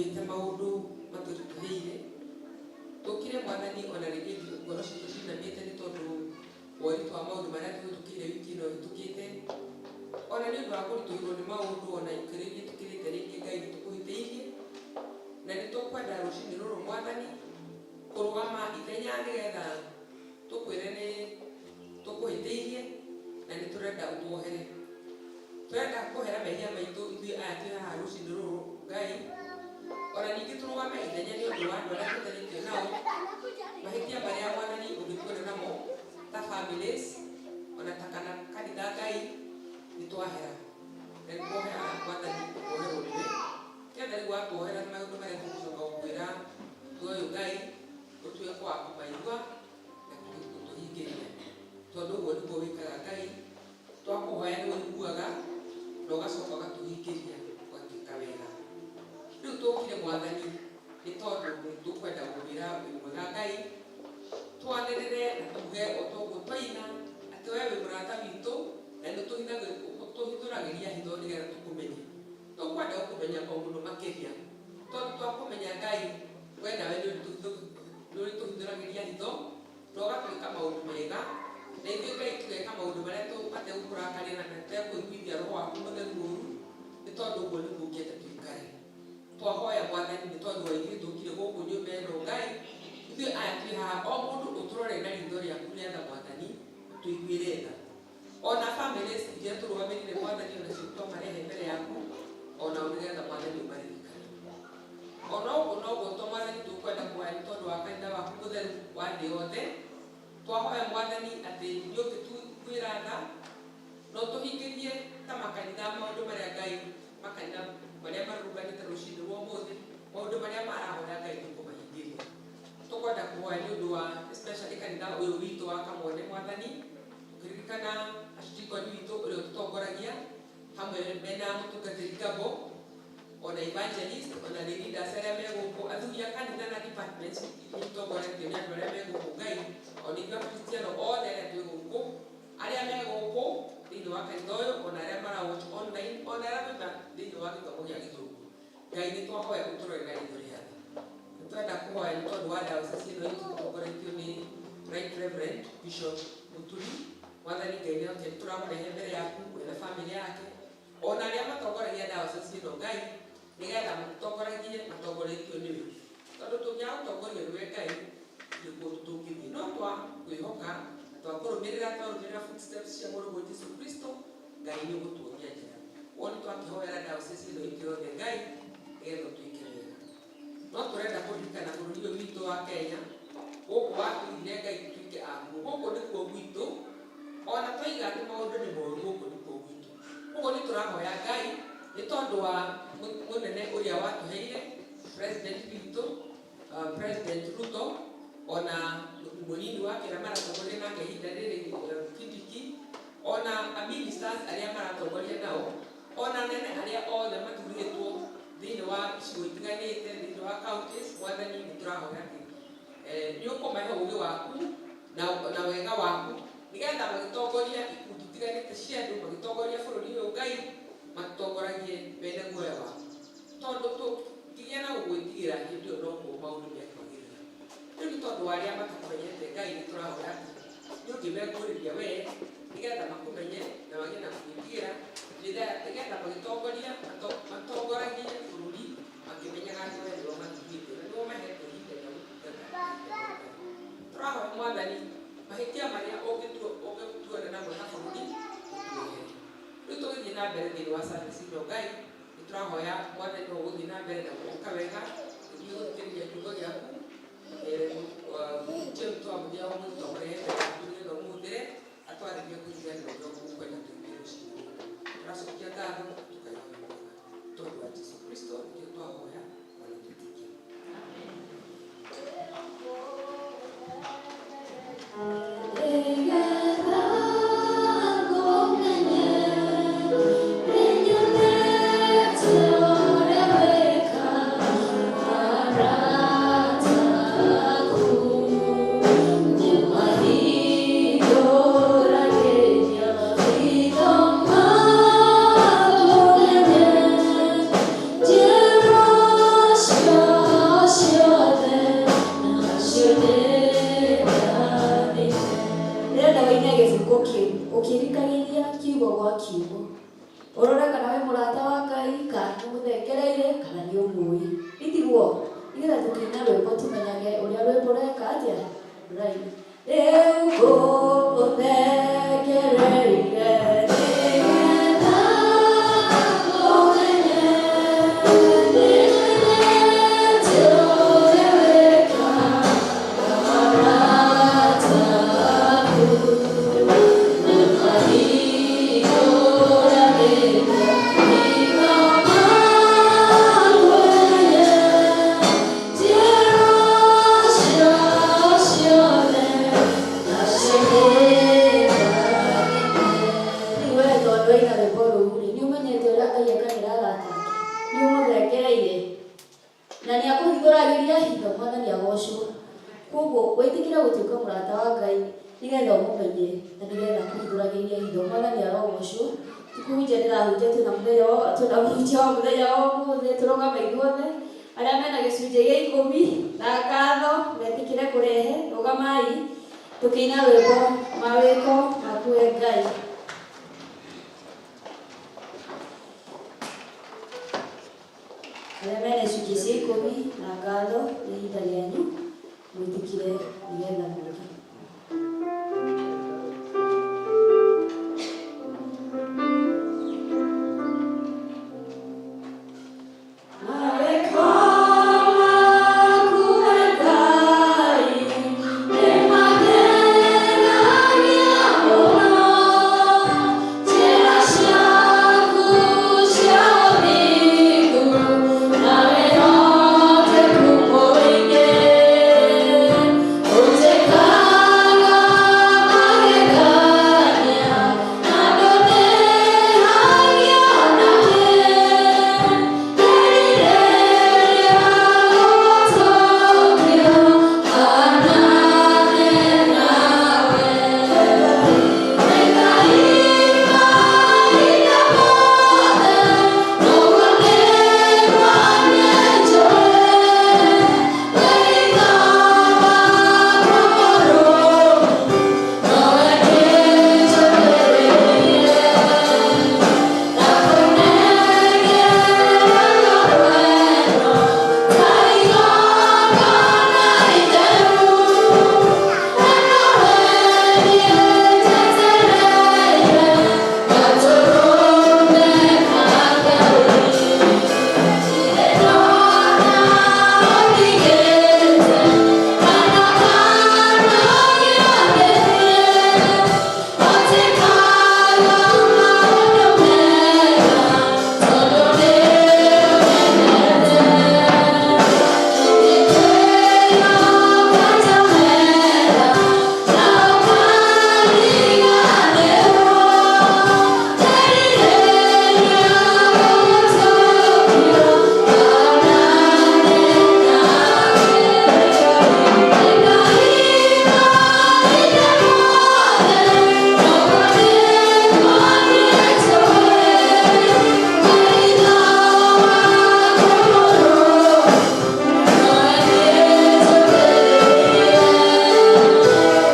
Speaker 2: Tũkuĩte maũndũ matũritũhĩire. Tũkire Mwathani, ona rĩngĩ ngoro citũ cinamĩte nĩ tondũ wa ũritũ wa maũndũ marĩa tũhĩtũkĩire wiki ĩno ĩhĩtũkĩte, ona nĩ ũndũ wa kũritũhĩrwo nĩ maũndũ, ona ikĩro iria tũkĩrĩte rĩngĩ. Ngai, nĩ tũkũhĩtĩirie na nĩ tũkwenda rũcinĩ rũrũ, Mwathani, kũrũgama ithenya nĩgetha tũkwĩre nĩ tũkũhĩtĩirie na nĩ tũrenda ũtuohere. Tũrenda kũhera mehia maitũ ithuĩ aya twĩ haha rũcinĩ rũrũ, Ngai. Ona ningĩ tũrũgame ithenya nĩ ũndũ wa andũ arĩa tũtarĩtio nao, mahĩtia marĩa, Mwathani, ũngĩtuona namo ta families ona ta kana kanitha. Ngai, nĩ twahera na nĩ tuohera, Mwathani, woherwo nĩwe. Kĩetha rĩu watuohera maũndũ marĩa tũgũcoka gũkwĩra tuoyũ, Ngai, ũtuĩke wa kũmaigua na gũtũhingĩria, tondũ ũguo nĩguo wĩkaga. Ngai, twakũhoya nĩ ũiguaga na ũgacoka ũgatũhingĩria, ũgatuĩka wega. Rĩu tũkire, Mwathani, nĩ tondũ nĩ tũkwenda gũkwĩra wĩ mwega. Ngai, twanĩrĩre na tuge o toguo twaina atĩ we wĩ mũrata witũ na nĩ tũhithũragĩria hitho nĩgetha tũkũmenye. Tũkwenda gũkũmenya o mũno makĩria, tondũ twakũmenya, Ngai, we nawe nĩ ũrĩtũhithũragĩria hitho na ũgatwĩka maũndũ mega, na ithuĩ, Ngai, tũgeka maũndũ marĩa mategũkũrakaria na matekũiguithia roho waku mũtheru ũru, nĩ tondũ ũguo nĩguo ũngĩenda tũikare. Twahoya, Mwathani, nĩ tondũ wa ithuĩ tũkire gũkũ nyũmba ĩno. Ngai, ithuĩ aya twĩ haha, o mũndũ ũtũrore na ritho rĩaku rĩa tha. Mwathani, ũtũiguĩre tha. Ona families iria tũrũgamĩrĩire, Mwathani, onacio twamarehe mbere yaku onao nĩgetha, Mwathani, ũmaririkane. Ona ũguo noguo to, Mwathani, tũkwenda kũhoya nĩ tondũ wa kanitha waku mũtheru wa thĩ yothe. Twahoya, Mwathani, atĩ nĩ ũngĩtuiguĩra tha no tũhingĩrie ta makanitha maũndũ marĩa, Ngai, makanitha marĩa marũrũnganĩte rũcinĩ rwa ũmũthĩ, maũndũ marĩa marahoya, Ngai, tũkũmahingĩria. Tũkwenda kũhoya nĩ ũndũ wa especially kanitha ũyũ witũ wa Kamwone, Mwathani, tũkĩririkana archdeacon witũ ũrĩa ũtũtongoragia hamwe mena mũtungatĩri Gabo, ona evangelist, ona lay leaders arĩa me gũkũ, athuri a kanitha na departments iria itongoretio nĩ andũ arĩa me gũkũ. Ngai, ona ithuĩ akristiano othe arĩa twĩ gũkũ, arĩa me gũkũ thĩinĩ wa kanitha ũyũ, ona arĩa mara watch online, ona arĩa maima thĩinĩ wa gĩthomo gĩa gĩthũngũ, Ngai, nĩ twahoya ũtũrore na ritho rĩa tha. Nĩ twenda kũhoya nĩ tondũ wa diocese ĩno itũ tũtongoretio nĩ Right Reverend Bishop Muturi. Mwathani Ngai, nĩ oke tũramũrehe mbere yaku we na famĩlĩ yake, ona arĩa matongoragia diocese ĩno, Ngai, nĩgetha matũtongoragie matongoretio nĩwe, tondũ tũngĩaga gũtongorio nĩwe, Ngai, nĩkuo tũngĩthiĩ. No twa kwĩhoka na twakũrũmĩrĩra, twarũmĩrĩra footsteps cia mũrũguo Jesu Kristo, Ngai, nĩ ũgũtuonia njĩra. Ũguo nĩ twakĩhoera diocese ĩno itũ yothe, Ngai, nĩgetha ũtuĩke wega. No tũrenda kũririkana bũrũri ũyũ witũ wa Kenya, gũkũ watũigire, Ngai, tũtuĩke akuo. Gũkũ nĩkuo gwitũ. Ona twaiga atĩ maũndũ nĩ moru, gũkũ nĩkuo gwitũ. Koguo nĩ tũrahoya, Ngai, nĩ tondũ wa mũnene ũrĩa watũheire, president witũ, President Ruto, ona mũnini wake ũrĩa maratongoria nake ihinda rĩrĩ, Kindiki, ona ministers arĩa maratongoria nao, ona anene arĩa othe mathurĩtwo thĩinĩ wa icigo itiganĩte thĩinĩ wa counties. Mwathani, nĩ tũrahoya atĩ nĩ ũkũmahe ũgĩ waku na wega waku, nĩgetha magĩtongoria ikundi itiganĩte cia andũ, magĩtongoria bũrũri ũyũ, Ngai, matongoragie mene guoya waku, tondũ tũngĩgĩa na gũgwĩtigĩra, hĩndĩ ĩyo noguo maũndũ mekwagĩrĩra. Rĩu nĩ tondũ wa arĩa matakũmenyete, Ngai, nĩ tũrahoya atĩ nĩ ũngĩmekũrĩria we nĩgetha makũmenye na magĩe na gwĩtigĩra, nĩgetha magĩtongoria matongoragie bũrũri makĩmenyaga atĩ we nĩwe mathurĩte na nĩwe mahete ihinda rĩa gũtungata. Tũrahoya, Mwathani, mahĩtia marĩa ũngĩtuona namo ta bũrũri, ũtuohere. Rĩu tũgĩthiĩ na mbere thĩinĩ wa service ĩno, Ngai, nĩ tũrahoya, Mwathani, no ũgũthiĩ na mbere na gũka wega ithuĩ gũthikĩrĩria kiugo gĩaku. Mũhunjia witũ wa mũthia wa mũthĩ twamũrehe mbere yaku nĩgetha ũmũhũthĩre atwarĩrie kũringana na ũrĩa ũkwenda tũigue rũcinĩ rũrũ. Tũracokia ngatho tũkaiga wĩ mwega, tondũ wa Jesu Kristo nĩkĩo twahoya ona twĩtĩkia.
Speaker 7: Nĩgetha ngũmenye, nĩnyonete ũrĩa wĩkaga arata aku, nĩmahithũragĩria.
Speaker 1: Ũkĩrikagĩria kiugo gwa kiugo. Ũrore kana wĩ mũrata wa Ngai, kana nĩ ũmũthengereire, kana nĩ ũmũĩ. Itiguo? Nĩgetha tũkĩina rwĩmbo tũmenyage ũrĩa rwĩmbo rũreka atĩa? Rũraina. Rĩu ngũmũthengereire nĩgetha ũmenye nĩmenyete ũrĩa wĩkaga arata aku na mahingũranĩte hitho makwenye njĩra ciao ciothe Rĩu we tondũ waina rwĩmbo rũu rĩ, nĩ ũmenyete ũrĩa Ngai ekagĩra arata ake, nĩ ũmũthengereire na nĩ akũhingũragĩria hitho. Mwathani agocwo. Koguo wĩtĩkĩre gũtuĩka mũrata wa Ngai nĩgetha ũmũmenye na nĩgetha akũhingũragĩrie hitho. Mwathani arogocwo. Ti kũhunjia ndĩrahunjia, twĩna mũthenya wa twĩna mũhunjia wa mũthenya wa ũmũthĩ. Tũrũgame ithuothe arĩa mena gĩcunjĩ gĩa ikũmi na ngatho metĩkĩre kũrehe. Rũgamai tũkĩina rwĩmbo mawĩko maku we Ngai. Arĩa mena icunjĩ cia ikũmi na ngatho, nĩ ihinda rĩanyu mwĩtĩkĩre nĩgetha mũke. Mawĩko maku we Ngai nĩmangenagia mũno, njĩra ciaku cia ũthingu na wĩhokeku mũingĩ ũnjĩkaga magegania na ndũnĩhagia nakĩ. Ndĩrirĩria gũgũtũũria hanane nawe. Wĩ Ngai mahinda mothe, noguo nĩguo niĩ njũĩ. Wĩitho wakwa mũrũmu, nowe ndĩnjũkĩrĩire. Ndakũnengera ngoro ĩno ta igongona itheru, na nowe niĩ njetereire gatũrũme ka Ngai. Ndirĩ ndona ũndigĩte kana kanogia ngĩthiĩ, ũnjĩkaga maũndũ mega tondũ nĩũmenyete. Ingĩkwĩhoka ta metha na ũkariganĩrwo, ndĩrirĩria gũgũtũũria hanane nawe. Wĩ Ngai mahinda mothe, noguo nĩguo niĩ njũĩ. Wĩitho wakwa mũrũmu, nowe ndĩnjũkĩrĩire.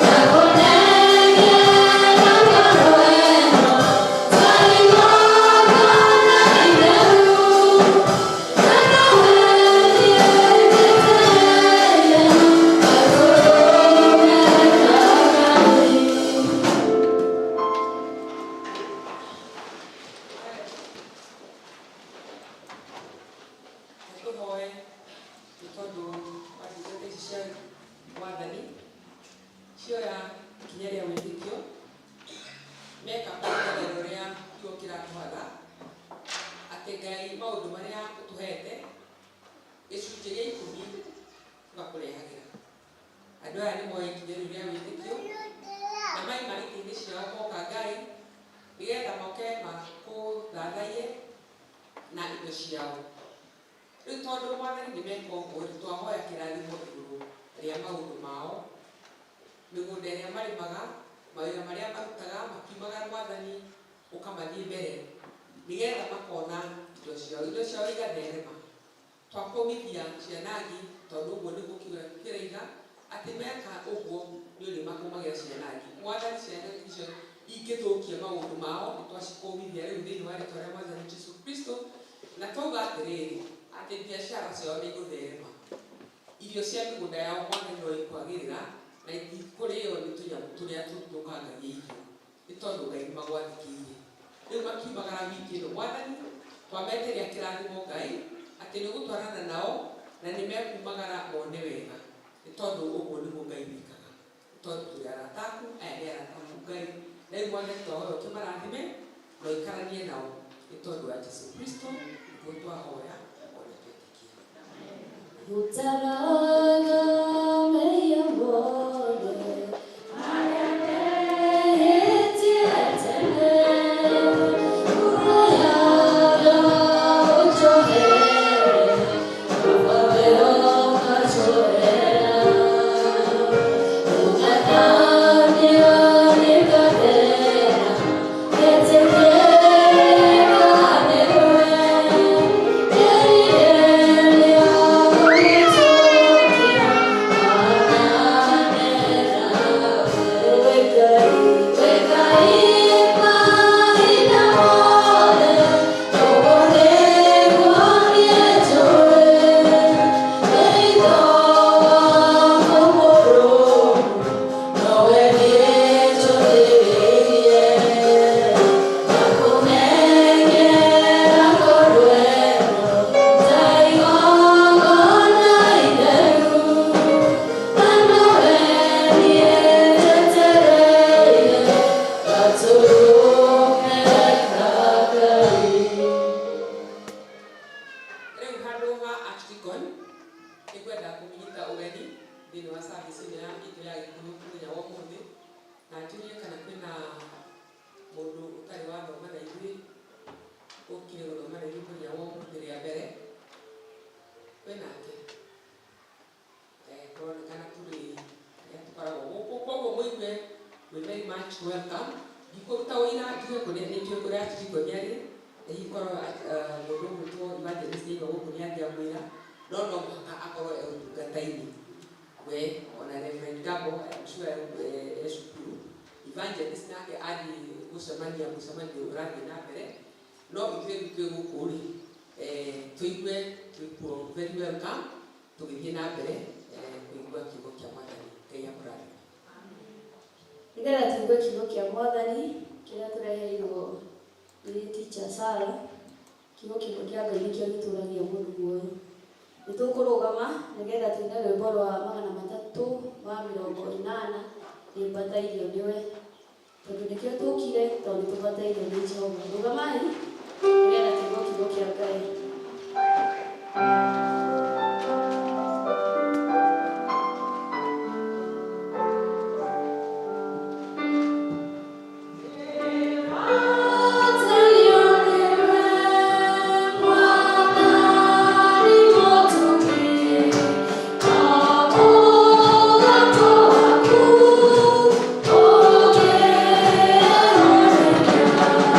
Speaker 1: Ndakũnengera ngoro ĩno ta igongona itheru, na nowe niĩ njetereire gatũrũme ka Ngai.
Speaker 2: Tũhoe nĩ tondũ wa ndungata ici cia Mwathani cioya ikinya rĩa wĩtĩkio meka kũringana na ũrĩa kiugo kĩratwatha atĩ Ngai maũndũ marĩa ũtũhete gĩcunjĩ gĩa ikũmi tũgakũrehagĩra. Andũ aya nĩ moya ikinya rĩu rĩa wĩtĩkio na maima itĩ-inĩ ciao moka Ngai nĩgetha moke makũthathaiye na indo ciao. Rĩu tondũ Mwathani nĩ meka ũguo, twahoya kĩrathimo igũrũ rĩa maũndũ mao, mĩgũnda ĩrĩa marĩmaga, mawĩra marĩa marutaga makiumaga, Mwathani ũkamathiĩ mbere nĩgetha makona indo ciao, indo ciao igatherema. Twakũmithia cianangi tondũ ũguo nĩguo kiugo kĩraiga atĩ meka ũguo nĩ ũrĩmakũmagĩra cianangi. Mwathani, ciana icio Ingĩthũkia maũndũ mao, nĩ twacikũmithia rĩu thĩinĩ wa rĩtwa rĩa Mwathani Jesu Kristo, na twauga atĩrĩrĩ, atĩ biacara ciao nĩ igũtherema, irio cia mĩgũnda yao Mwathani no ikwagĩrĩra, na itikũrĩo nĩ tũnyamũ tũrĩa tũthũkangagia irio, nĩ tondũ Ngai nĩ magwathĩkĩire. Rĩu makiumagara wiki ĩno, Mwathani, twametĩria kĩrathimo Ngai, atĩ nĩ ũgũtwarana nao na nĩ mekumagara mone wega, nĩ tondũ ũguo nĩguo Ngai wĩkaga, nĩ tondũ tũrĩ arata aku, aya nĩ arata aku Ngai. Na rĩu Mwathani twahoya ũkĩmarathime na ũikaranie nao, nĩ tondũ wa Jesu Kristo nĩguo twahoya ona twetĩkia.
Speaker 1: Gũtaraga mehia mothe marĩa ndehĩtie tene, ngũhoyaga ũnjohere, Baba we ũkanjohera. Ũgathambia nĩngathera, ngetĩkĩrĩka nĩwe. Ngerirĩria gũgĩtũkia hanane nawe. We Ngai, we Ngai mahinda mothe, ũguo nĩguo niĩ njũĩ. Wĩtho waku mũrũmu, nowe niĩ njũthĩrĩirie. Ngakũnengera ngoro ĩno ta igongona itheru, na nowe niĩ njetereire gatũrũme ka Ngai.
Speaker 2: Rĩu handũ ha Archdeacon nĩngwenda kũmũnyita ũgeni thĩinĩ wa service ĩno ya itũ ya Gĩkũyũ mũthenya wa ũmũthĩ, na njũrie kana kwĩna mũndũ ũtarĩ wathoma na ithuĩ, ũkire gũthoma na ithuĩ mũthenya wa ũmũthĩ rĩa mbere. Kwĩnake? Kũronekana tũrĩ arĩa tũkoragwo gũkũ, koguo mũigue we very much welcome. Ndikũruta ũira njuge kũrĩa nĩ njũĩ kũrĩa Archdeacon arĩ, na hihi korwo mũndũ ũgwĩtwo evangelist nĩ aigua gũkũ nĩ angĩamwĩra, no no mũhaka akorwo e ũtungata-inĩ. We ona Reverend Gabo, I'm sure e cukuru. Evangelist nake athiĩ gũcemania mũcemanio ũrathiĩ na mbere, no ithuĩ rĩu twĩ gũkũ rĩ, tũigue twĩkuo very welcome, tũgĩthiĩ na mbere kũigua kiugo kĩa Mwathani. Ngai akũrathime.
Speaker 1: Nĩgetha tũigue kiugo kĩa Mwathani kĩrĩa tũreheirwo nĩ teacher Sarah, kiugo kĩmwe kĩa Ngai nĩkĩo gĩtũragia mũndũ muoyo. Nĩ tũkũrũgama nĩgetha tũine rwĩmbo rwa 380, Nĩmbatairio nĩwe, tondũ nĩkĩo tũkire, tondũ nĩ tũbatairio nĩ Jehova. Rũgamai nĩgetha tũigue kiugo kĩa Ngai. Nĩmbatairio nĩwe, Mwathani mũtugi, mũgambo waku ũngĩrũrĩka.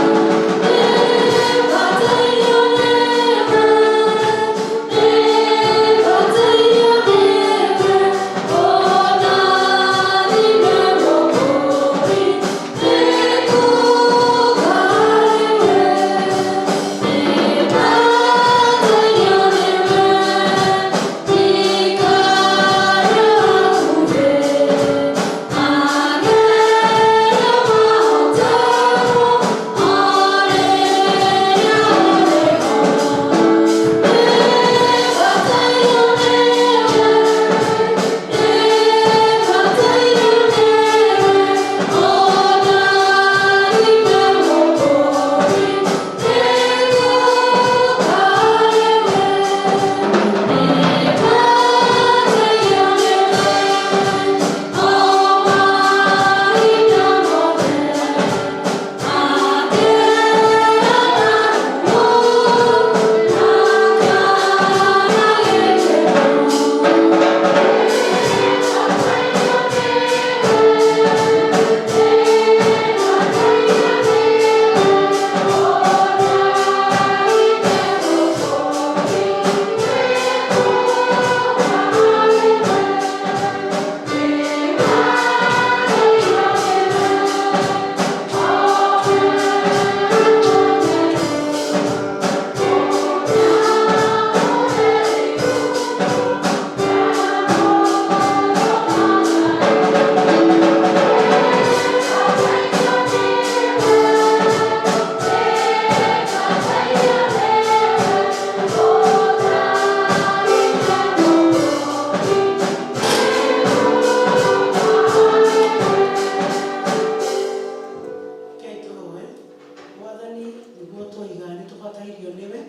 Speaker 8: Mwathani nĩguo twoiga nĩ tũbatairio nĩwe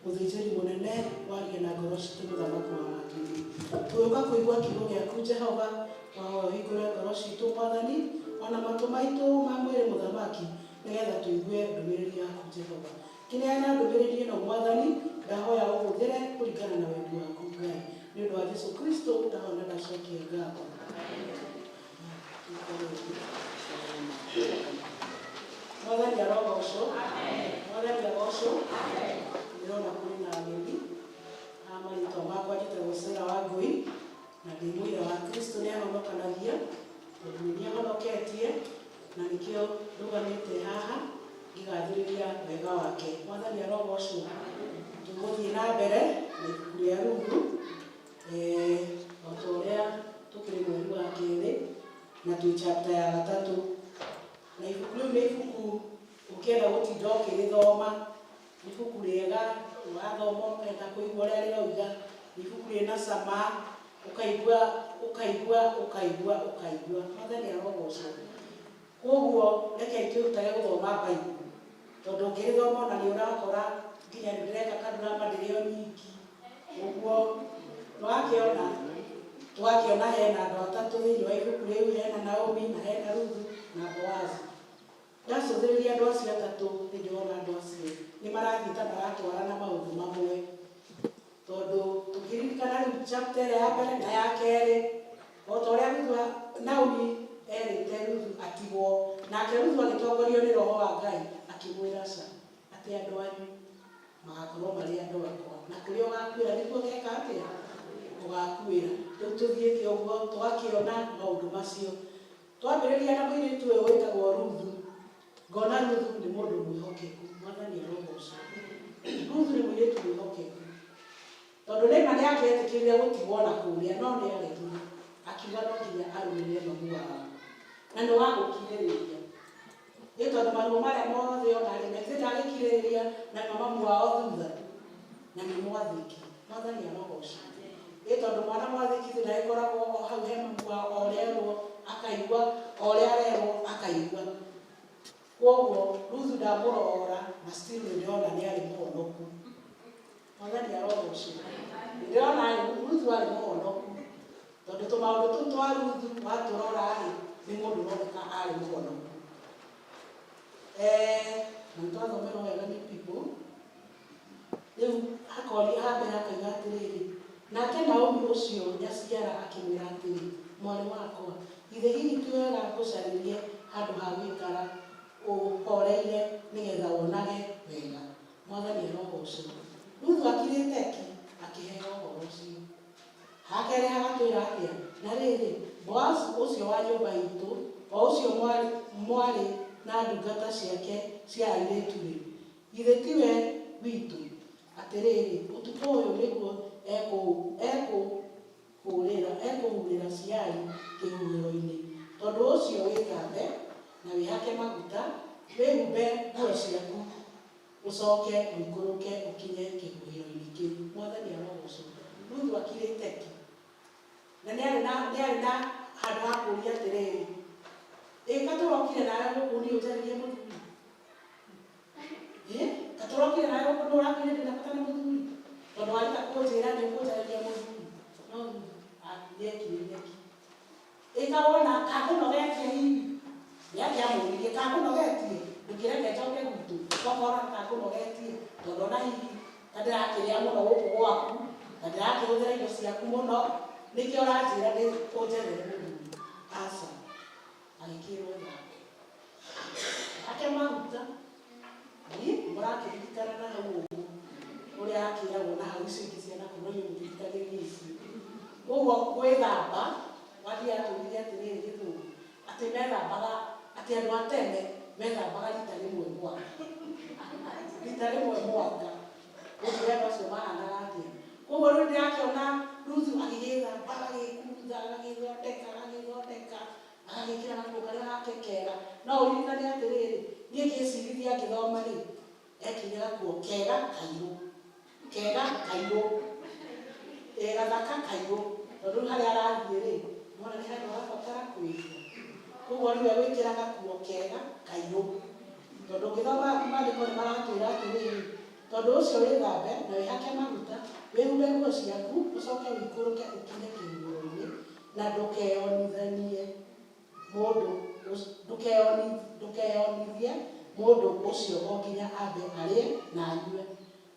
Speaker 8: mũthĩnjĩri mũnene waria na ngoro citũ mũthamaki wa matu-inĩ. Tũgĩũka kũigua kiugo gĩaku Jehova, twahoya ũhingũre ngoro citũ Mwathani, ona matũ maitũ ma mwĩrĩ mũthamaki, nĩgetha tũigue ndũmĩrĩri yaku Jehova. Kĩneana ndũmĩrĩri ĩno Mwathani, ndahoya ũhũthĩre kũringana na wendi waku Ngai. Nĩ ũndũ wa Jesu Kristo ndahoya na ndacokia ngatho. Mwathani arogocwo. Mwathani agocwo. Ndĩrona kũrĩ na ageni. Haha marĩtwa makwa njĩtagwo Sarah Wangũi na ndĩ mũira wa Kristo nĩ ahonokanagia tondũ nĩ ahonoketie na nĩkĩo ndũgamĩte haha ngĩgathĩrĩria wega wake. Mwathani arogocwo. Tũgũthiĩ na mbere na ibuku rĩa Ruthu o ta ũrĩa tũkĩrĩ mweri wa kerĩ na twĩ chapter ya gatatũ. Na ibuku rĩu nĩ ibuku ũngĩenda gũtinda ũkĩrĩthoma, nĩ ibuku rĩega, ũrathoma ũkenda kũigua ũrĩa rĩrauga, nĩ ibuku rĩna cama, ũkaigua ũkaigua ũkaigua ũkaigua. Mwathani arogocwo. Koguo rekei twĩrutage gũthoma Bible, tondũ ũngĩrĩthoma ona nĩ ũrakora nginya nĩ ndĩreka kadrama ndĩrĩ o nyiki. Ũguo nĩwakĩona tũgakĩona hena andũ atatũ thĩinĩ wa ibuku rĩu, hena Naomi na hena Ruthu na Boazu. Ndacũthĩrĩria andũ acio atatũ nĩ ndĩrona andũ acio nĩ marathiĩ ta maratwarana maũndũ mamwe, tondũ tũkĩririkana rĩu chapter ĩrĩa ya mbere na ya kerĩ, o ta ũrĩa Ruthu Naomi erĩte Ruthu atigwo, nake Ruthu agĩtongorio nĩ Roho wa Ngai akĩmwĩra aca, atĩ andũ anyu magakorwo marĩ andũ akwa, na kũrĩa ũgakuĩra nĩkuo ũgeka atĩa? Ũgakuĩra. Rĩu tũthiĩte ũguo tũgakĩona maũndũ macio. Twambĩrĩria na mũirĩtu ũyũ wĩtagwo Ruthu, ngona Ruthu nĩ mũndũ mwĩhokeku. Mwathani arogocwo. Ruthu nĩ mũirĩtu mwĩhokeku, tondũ nĩma nĩ akĩetĩkĩrire gũtigwo na kũrĩa, no nĩ aregire, akiuga no nginya arũmĩrĩre mamu wao, na nĩ wa gũkirĩrĩria. Nĩ tondũ maruo marĩa mothe ona rĩ, na githĩ ndagĩkirĩrĩria na mamu wao thutha, na nĩ mwathĩki. Mwathani arogocwo. Nĩ tondũ mwana mwathĩki thĩ ndagĩkoragwo o hau he mamu wao, o ũrĩa erwo akaigua, o ũrĩa arerwo akaigua. Koguo Ruthu ndamũrora na still nĩ ndĩrona nĩ arĩ mũhonoku. Mwathani arogocwo. Nĩ ndĩrona Ruthu arĩ mũhonoku, tondũ tũmaũndũ tũu twa Ruthu watũrora rĩ, nĩ mũndũ ũroneka arĩ mũhonoku. Na nĩ twathomerwo wega nĩ people. Rĩu hakoria hambere hakauga atĩrĩrĩ, nake Naomi ũcio nyaciara akĩmwĩra atĩrĩ, mwarĩ wakwa, githĩ hihi ti wega ngũcarĩrie handũ ha gũikara ũhoreire nĩgetha wonage wega? Mwathani arogocwo. Ruthu akirĩte ki akĩheo ũhoro ũcio. Hakerĩ hagatwĩra atĩa? Na rĩrĩ, Boazu ũcio wa nyũmba itũ, o ũcio mwarĩ na ndungata ciake cia airĩtu-rĩ, githĩ tiwe witũ? Atĩrĩrĩ, ũtukũ ũyũ nĩguo ekũhurĩra ciari kĩhuhĩro-inĩ. Tondũ ũcio wĩthambe na wĩhake maguta, wĩhumbe nguo ciaku, ũcoke ũikũrũke ũkinye kĩhuhĩro-inĩ kĩu. Mwathani arogocwo. Ruthu akirĩte ki, na nĩ arĩ na handũ ha kũũria atĩrĩrĩ, ĩ katũrokire nawe gũkũ niĩ ũnjarĩrie mũthuri? Ĩ katũrokire nawe gũkũ nĩ ũrakwire ndĩna bata na mũthuri, tondũ warika kũnjĩra nĩ ũkũnjarĩria mũthuri. No Ruthu nĩekirĩire ki. Ĩ kawona kakũnogetie hihi? Nĩ akĩamũririe kakũnogetie, ndũkĩreke njoke gwitũ, tokorwo kakũnogetie, tondũ ona hihi ta ndĩrakĩrĩa mũno gũkũ gwaku, ta ndĩrakĩhũthĩra indo ciaku mũno, nĩkĩo ũranjĩra ndĩ ũnjethere mũthuri. Aca, agĩkĩrwo thambe ake maguta. Ĩ mũrakĩririkana na hau ũguo ũrĩa akĩragwo na hau icio ingĩ ciana kũ, no inyuĩ mũtirikagĩrĩria icio. Koguo gwĩthamba wathiĩ atwĩrire atĩrĩrĩ gĩthũngũ atĩ methambaga, atĩ andũ a tene methambaga rita rĩmwe mwaka, rita rĩmwe mwaka. Ũnjĩre andũ acio mahanaga atĩa? Koguo rĩu ndĩrakĩona Ruthu agĩgĩthamba, agagĩkunda, agagĩthondeka, agagĩthondeka, agagĩkĩra gakuo karĩa gake kega. No ũririkane atĩrĩrĩ, niĩ ngĩcirithia ngĩthoma rĩ, ekĩrire gakuo kega kairũ, kega kairũ, gathaka kairũ, tondũ rĩu harĩa arathiĩ rĩ, nĩwona nĩ handũ harabatara kwĩrira. Koguo rĩu egwĩkĩra gakuo kega kairũ. Tondũ ũngĩthoma maandĩko nĩ maratwĩra atĩrĩrĩ, tondũ ũcio wĩthambe na wĩhake maguta, wĩhumbe nguo ciaku, ũcoke ũikũrũke ũkinye kĩhuhĩro-inĩ, na ndũkeyonithanie mũndũ ndũkeyonithie mũndũ ũcio o nginya ambe arĩe na anyue.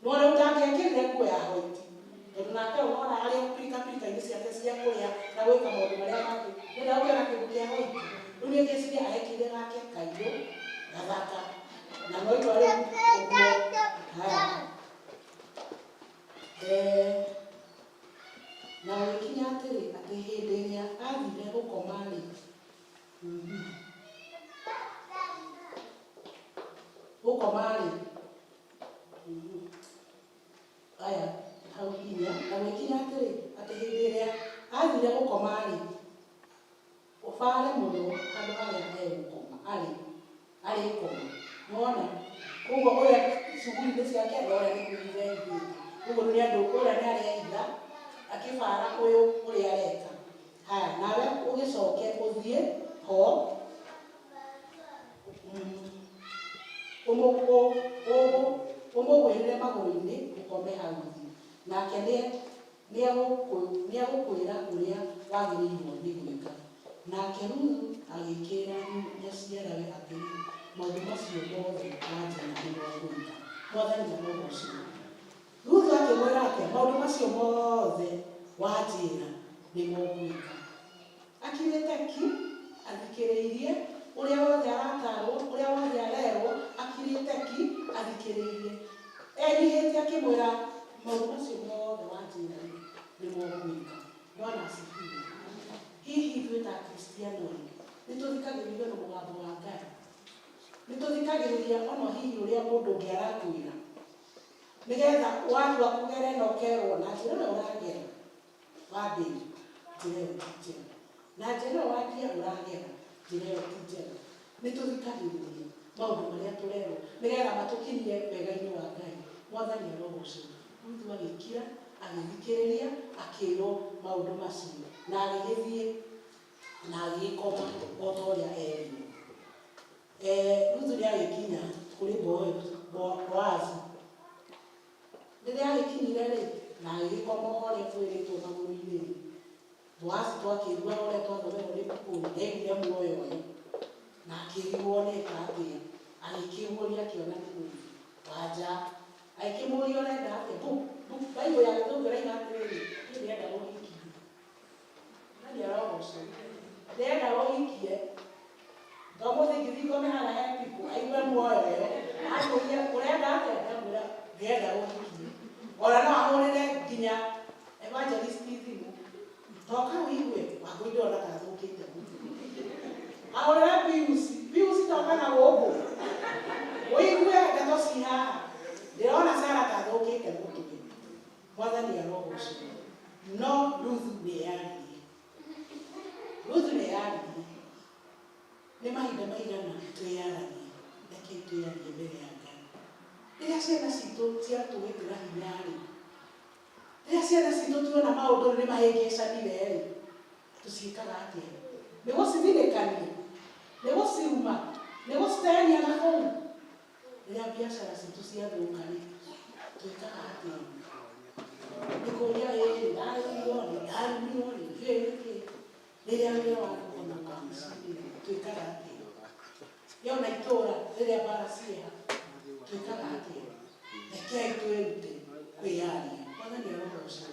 Speaker 8: Nĩwona rĩu ndangĩekĩrire nguo ya white, tondũ nake ũrona arĩ pirikapirika-inĩ ciake cia kũrĩa na gwĩka maũndũ marĩa mangĩ, nĩenda gũkĩona kĩndũ kĩa white. Rĩu niĩ ngĩciria arekĩrire gake kairũ gathaka, na no itua rĩu ũguo. Haya. Na gũgĩkinya atĩrĩ, atĩ hĩndĩ ĩrĩa aathire gũkoma-rĩ, gũkoma-rĩ, aya hau inya, na gũgĩkinya atĩrĩ, atĩ hĩndĩ ĩrĩa aathire gũkoma-rĩ, ũbaare mũno handũ harĩa egũkoma, arĩ arĩkoma. Nĩwona? Koguo ũrĩa cuguri-inĩ ciake na ũrĩa nĩ kwĩhitha ehithĩte. Koguo nĩ andũ ũrĩa nĩ arehitha akĩbara ũyũ ũrĩa areka. Haya, nawe ũgĩcoke ũthiĩ ho ũmũgwĩrĩre magũrũ-inĩ ũkome hau thĩ. Nake nĩegũkwĩra ũrĩa wagĩrĩirwo nĩ gwĩka. Nake Ruthu agĩkĩĩra nyaciarawe atĩrĩ, maũndũ macio mothe wanjĩra nĩmo ngwĩka. Mwathani arogocwo. Ruthu akĩmwĩra atĩa? Maũndũ macio mothe wanjĩra nĩmo ngwĩka. Akirĩte ki, athikĩrĩirie ũrĩa wothe aratarwo, ũrĩa wothe arerwo, akirĩte ki, athikĩrĩirie. Enyihĩtie akĩmwĩra maũndũ macio mothe wanjĩra nĩmo ngwĩka. Bwana asifiwe. Hihi ithuĩ ta Akristiano rĩ, nĩ tũthikagĩrĩria na mũgambo wa Ngai? Nĩ tũthikagĩrĩria ona hihi ũrĩa mũndũ ũngĩ arakwĩra? Nĩgetha watua kũgera ĩno ũkerwo na njĩra ĩyo ũragera wambĩrĩria, njĩra ĩyo ti njega. Na njĩra ĩyo wanjia ũragera, njĩra ĩyo ti njega. Nĩ tũthikagĩrĩria maũndũ marĩa tũrerwo nĩgetha matũkinyie wega-inĩ wa Ngai. Mwathani arogocwo. Ruthu agĩkira, agĩthikĩrĩria, akĩrwo maũndũ macio, na agĩgĩthiĩ na agĩgĩkoma o ta ũrĩa erirwo. Ruthu nĩ agĩkinya kũrĩ Boazu. Rĩrĩa agĩkinyire rĩ, na agĩgĩkoma o ũrĩa kwĩrĩtwo magũrũ-inĩ rĩ, Boazu twakĩigua ũrĩa twathomerwo nĩ Paul, nĩaiguire muoyo ũyũ, na akĩrigwo nĩ eka atĩa, agĩkĩguũria akĩona nĩ Ruthu wanja. Agĩkĩmũũria ũrenda atĩa? Bible ya Gĩthũngũ ĩraiga atĩrĩrĩ, niĩ ndĩrenda ũhikie. Nani arogocwo. Ndĩrenda ũhikie. To mũthĩ ingĩthiĩ ngome harĩa he people, aigue muoyo ũyũ, anjũrie ũrenda atĩa? Ndamwĩra ndĩrenda ũhikie. Ona no ahũrĩre nginya evangelist thimũ. Toka ũigue, Wangũi ndĩrona ta athũkĩte mũno. Ahũrĩre Pius, Pius toka na gũkũ. Ũigue ndeto ci haha. Ndĩrona Sarah ta athũkĩte mũtwe. Mwathani arogocwo. No Ruthu nĩeyaririe. Ruthu nĩeyaririe. Nĩ mahinda maigana twĩyaragia, rekei twĩyarie mbere ya Ngai. Rĩrĩa ciana citũ ciatũgĩkĩra hinya rĩ, rĩrĩa ciana citũ tuona maũndũ nĩ mahĩngĩcanire rĩ, tũciĩkaga atĩa? Nĩ gũcithinĩkania? Nĩ gũciruma? Nĩ gũciteania na kũu? Rĩrĩa biacara citũ ciathũka rĩ, twĩkaga atĩa? Nĩ kũũria ĩĩ, ndarumirwo rĩ, ndarumirwo rĩ, kĩ nĩkĩ? Rĩrĩa wĩra wathũka na wabici-inĩ rĩ, twĩkaga atĩa? Yona itũũra rĩrĩa mbara cieha, twĩkaga atĩa? Rekei twĩrute kwĩyaria. Mwathani arogocwo.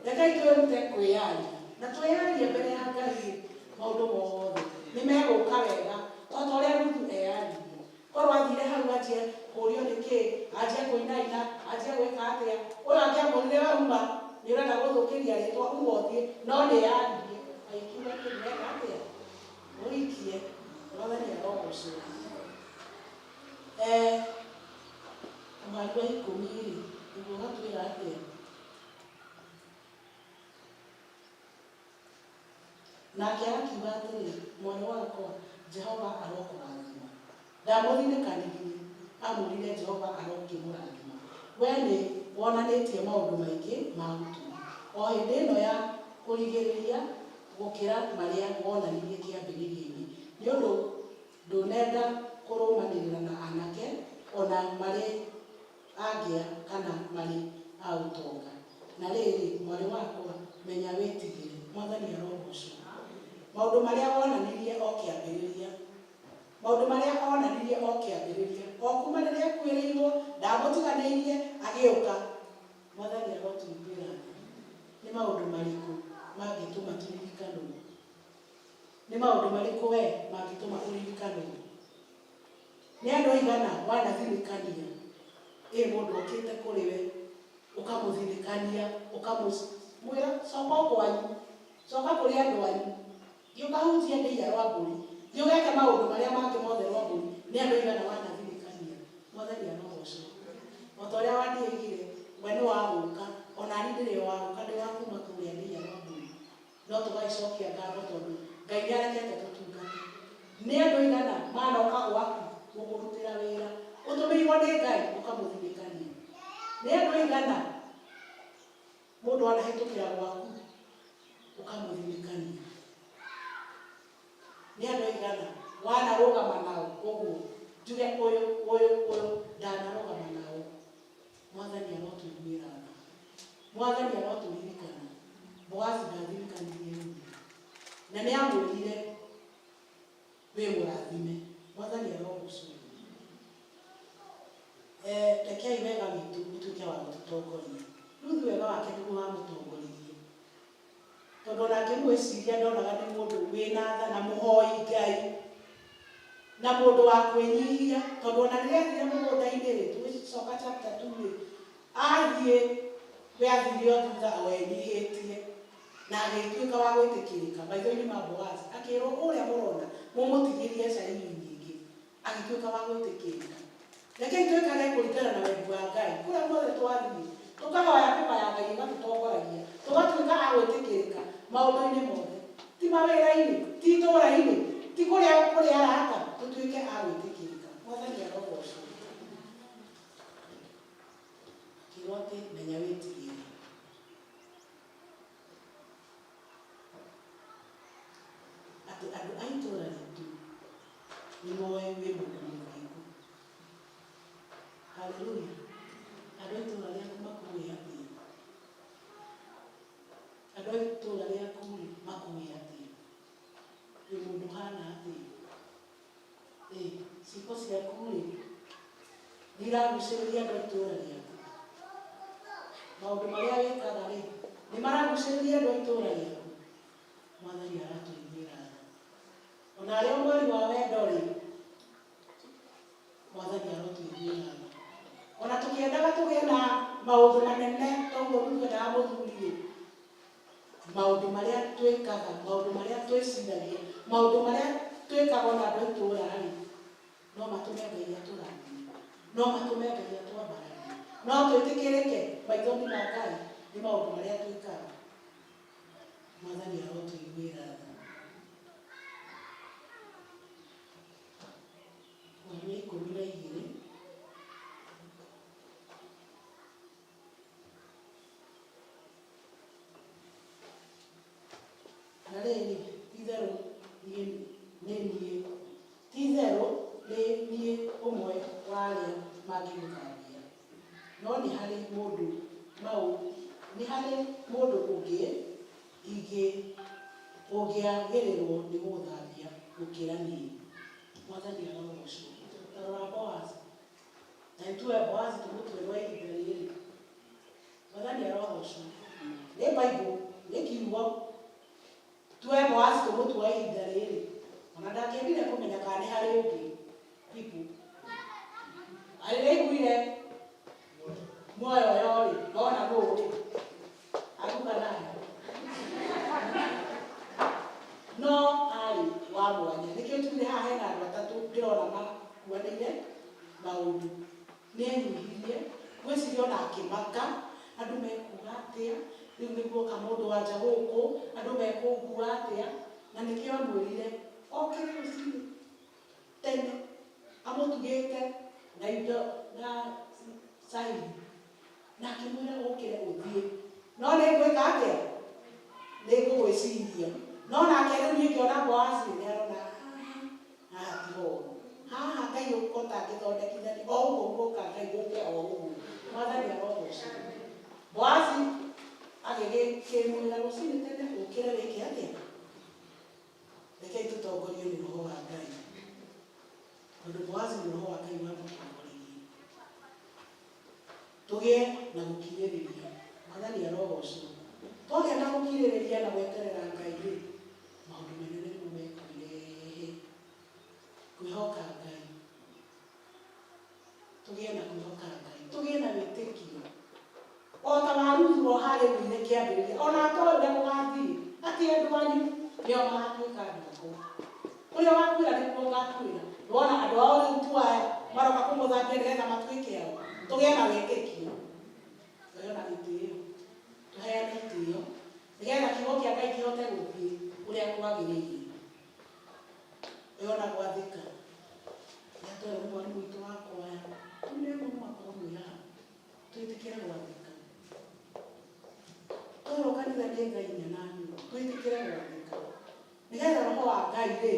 Speaker 8: Rekei twĩrute kwĩyaria. Na twĩyarie mbere ya Ngai rĩ, maũndũ mothe nĩ megũka wega o ta ũrĩa Ruthu eyaririe. Korwo athire hau anjie kũũrio nĩkĩ, anjie kũinaina, anjie gwĩka atĩa, ũyũ angĩamwĩrire we uma, nĩ ũrenda gũthũkĩria rĩtwa, uma ũthiĩ, no nĩeyaririe. Agĩkiuga atĩ ndĩrenda atĩa? Ũhikie. Mwathani arogocwo. Mũhari wa ikũmi rĩ, nĩguo ũgatwĩra atĩa? Nake akiuga atĩrĩ, mwarĩ wakwa, Jehova arokũrathima. Ndamũthinĩkanirie, amwĩrire Jehova arokĩmũrathima. We nĩ wonanĩtie maũndũ maingĩ ma ũtugi, o hĩndĩ ĩno ya kũrigĩrĩria gũkĩra marĩa wonanirie kĩambĩrĩria-inĩ, nĩ ũndũ ndũnenda Kũrũmanĩrĩra na anake ona marĩ angĩa kana marĩ a ũtonga. Na rĩrĩ, mwarĩ wakwa, menya wĩtigĩre. Mwathani arogocwo. Maũndũ marĩa wonanirie o kĩambĩrĩria, maũndũ marĩa onanirie o kĩambĩrĩria, o kuma rĩrĩa akuĩrĩirwo, ndamũtiganĩirie, agĩũka. Mwathani arotũiguĩra tha. Nĩ maũndũ marĩkũ mangĩtũma tũririkanwo? Nĩ maũndũ marĩkũ we mangĩtũma ũririkanwo? Nĩ andũ aigana wanathinĩkania? Ĩ mũndũ okĩte kũrĩ we, ũkamũthinĩkania, ũkamwĩra coka o kwanyu, coka kũrĩ andũ anyu, thiĩ ũkahunjie ndĩia rwa mbũri, thiĩ ũgeke maũndũ marĩa mangĩ mothe rwa mbũri. Nĩ andũ aigana wanathinĩkania? Mwathani arogocwo. O ta ũrĩa wandiĩgire, we nĩ wa gũka, ona niĩ ndĩrĩ o wa gũka, ndĩ wa kuma kũrĩa ndĩia rwa mbũri. No tũgagĩcokia ngatho tondũ Ngai nĩ arekete tũtungate. Nĩ andũ aigana manoka gwaku gũkũrutĩra wĩra, ũtũmĩirwo nĩ Ngai ũkamũthinĩkania? Nĩ andũ aigana mũndũ anahĩtũkĩra gwaku ũkamũthinĩkania? Nĩ andũ aigana wanarũgama nao ũguo njuge ũyũ ũyũ ũyũ ndanarũgama nao? Mwathani arotũiguĩra tha. Mwathani arotũririkana. Boazi ndathirikanirie Ruthu na nĩ amwĩrire wĩ mũrathime. Mwathani arogocwo. Rekei wega witũ ũtuĩke wa gũtũtongoria. Ruthu wega wake nĩguo wamũtongoririe, tondũ ona ngĩmwĩciria ndonaga nĩ mũndũ wĩna tha na mũhoi Ngai na mũndũ wa kwĩnyihia, tondũ ona rĩrĩa athire mũgũnda-inĩ rĩ, tũgĩcoka chapter 2 rĩ, athiĩ we athire o thutha o enyihĩtie na agĩtuĩka wa gwĩtĩkĩrĩka maitho-inĩ ma Boazi, akĩrwo ũrĩa mũrona mũmũtigĩrie cairi nyingĩ, agĩtuĩka wa gwĩtĩkĩrĩka. Rekei twĩkage kũringana na wendi wa Ngai kũrĩa guothe twathiĩ, tũkahoya pĩpa ya Ngai ĩgatũtongoragia, tũgatuĩka a gwĩtĩkĩrĩka maũndũ-inĩ mothe, ti mawĩra-inĩ, ti itũũra-inĩ, ti kũrĩa kũrĩ arata, tũtuĩke a gwĩtĩkĩrĩka. Mwathani arogocwo. Akĩrwo atĩ menya wĩtigĩre. Atĩ andũ a itũũra ritũ nĩ moĩ wĩ mũndũ mũthingu. Haleluya. Andũ a itũũra rĩaku makũĩ atĩa? Andũ a itũũra rĩaku rĩ makũĩ atĩa? Wĩ mũndũ ũhana atĩa? Ĩ ciĩko ciaku rĩ nĩ iragucĩrĩria andũ a itũũra rĩaku? Maũndũ marĩa wĩkaga rĩ nĩ maragucĩrĩria andũ a itũũra rĩaku? Mwathani aratũiguĩra tha. Ona arĩ o mweri wa wendo rĩ, Mwathani arotũiguĩra tha. Ona tũkĩendaga tũgĩe na maũndũ manene toguo Ruthu endaga mũthuri rĩ, maũndũ marĩa twĩkaga, maũndũ marĩa twĩciragia, maũndũ marĩa twĩkaga ona andũ a itũũra rĩ, no matũme Ngai atũrathime, no matũme Ngai atwambararie, no twĩtĩkĩrĩke maitho-inĩ ma Ngai nĩ maũndũ marĩa twĩkaga. Mwathani arotũiguĩra tha. Mweri wa 12. Na rĩrĩ, ti-itherũ niĩ nĩ niĩ, ti-itherũ nĩ niĩ ũmwe wa arĩa mangĩgũthambia, no nĩ harĩ mũndũ maũ nĩ harĩ mũndũ ũngĩ ingĩ ũngĩagĩrĩrwo nĩ gũgũthambia gũkĩra niĩ. Mwathani arogocwo. Ta rora Boazi. Na nĩtuoe Boazi tũmũtue rwa ihinda rĩrĩ. Mwathani arogocwo. Nĩ Bible, nĩ kiugo. Tuoe Boazi tũmũtue ihinda rĩrĩ. Ona ndangĩendire kũmenya kana nĩ harĩ ũngĩ. People. Rĩrĩa aiguire muoyo ũyũ rĩ, ona nũ rĩ, aruga naye. No arĩ wa mwanya. Nĩkĩo njugire haha hena andũ atatũ ndĩrona makuanĩire maũndũ. Nĩ enyihirie, ngwĩciria ona akĩmaka, andũ mekuga atĩa, rĩu nĩguoka mũndũ wa nja gũkũ, andũ mekũngua atĩa, na nĩkĩo amwĩrire okĩre rũcinĩ tene amũtugĩte na indo na cairi, na akĩmwĩra ũkĩre ũthiĩ, no nĩ ngwĩka atĩa, nĩ ngũgwĩciria. No nake rĩu niĩ ngĩona Boazi nĩ arona haha haha ti horu. Haha Ngai ũtangĩthondekithania o ũguo guoka Ngai gũke o ũguo. Mwathani arogocwo. Boazi agĩgĩkĩmwĩra rũcinĩ tene ũkĩre wĩke atĩa? Rekei tũtongorio nĩ roho wa Ngai. Tondũ Boazi nĩ roho wa Ngai wamũtongoririe. Tũgĩe na gũkirĩrĩria. Mwathani arogocwo. Twagĩa na gũkirĩrĩria na gweterera Ngai rĩ, maũndũ manene nĩmo mekwĩrehe. Kwĩhoka Ngai. Tũgĩe na kwĩhoka Ngai. Tũgĩe na wĩtĩkio. O ta wa Ruthu o harĩa oimire kĩambĩrĩria, ona atoĩ ũrĩa gũgathiĩ, atĩ andũ anyu nĩo magatuĩka andũ akwa. Kũrĩa ũgakuĩra nĩkuo ngakuĩra. Nĩwona andũ ao rĩu tu aya maroka kũmũthambia nĩgetha matuĩke ao. Tũgĩe na wĩtĩkio. Tũgĩe na gĩtĩo. Tũheane itĩo nĩgetha kiugo kĩa Ngai kĩhote gũthiĩ ũrĩa kwagĩrĩire. Ũyona gwathĩka. Nĩatwerwo nĩ mwarimũ witũ wa kwaya. Tune amwe mũgakorwo mwĩ haha. Twĩtĩkĩre gwathĩka. Twerwo kanitha nĩ thaa inya na nuthu, twĩtĩkĩre gwathĩka. Nĩgetha roho wa Ngai rĩ,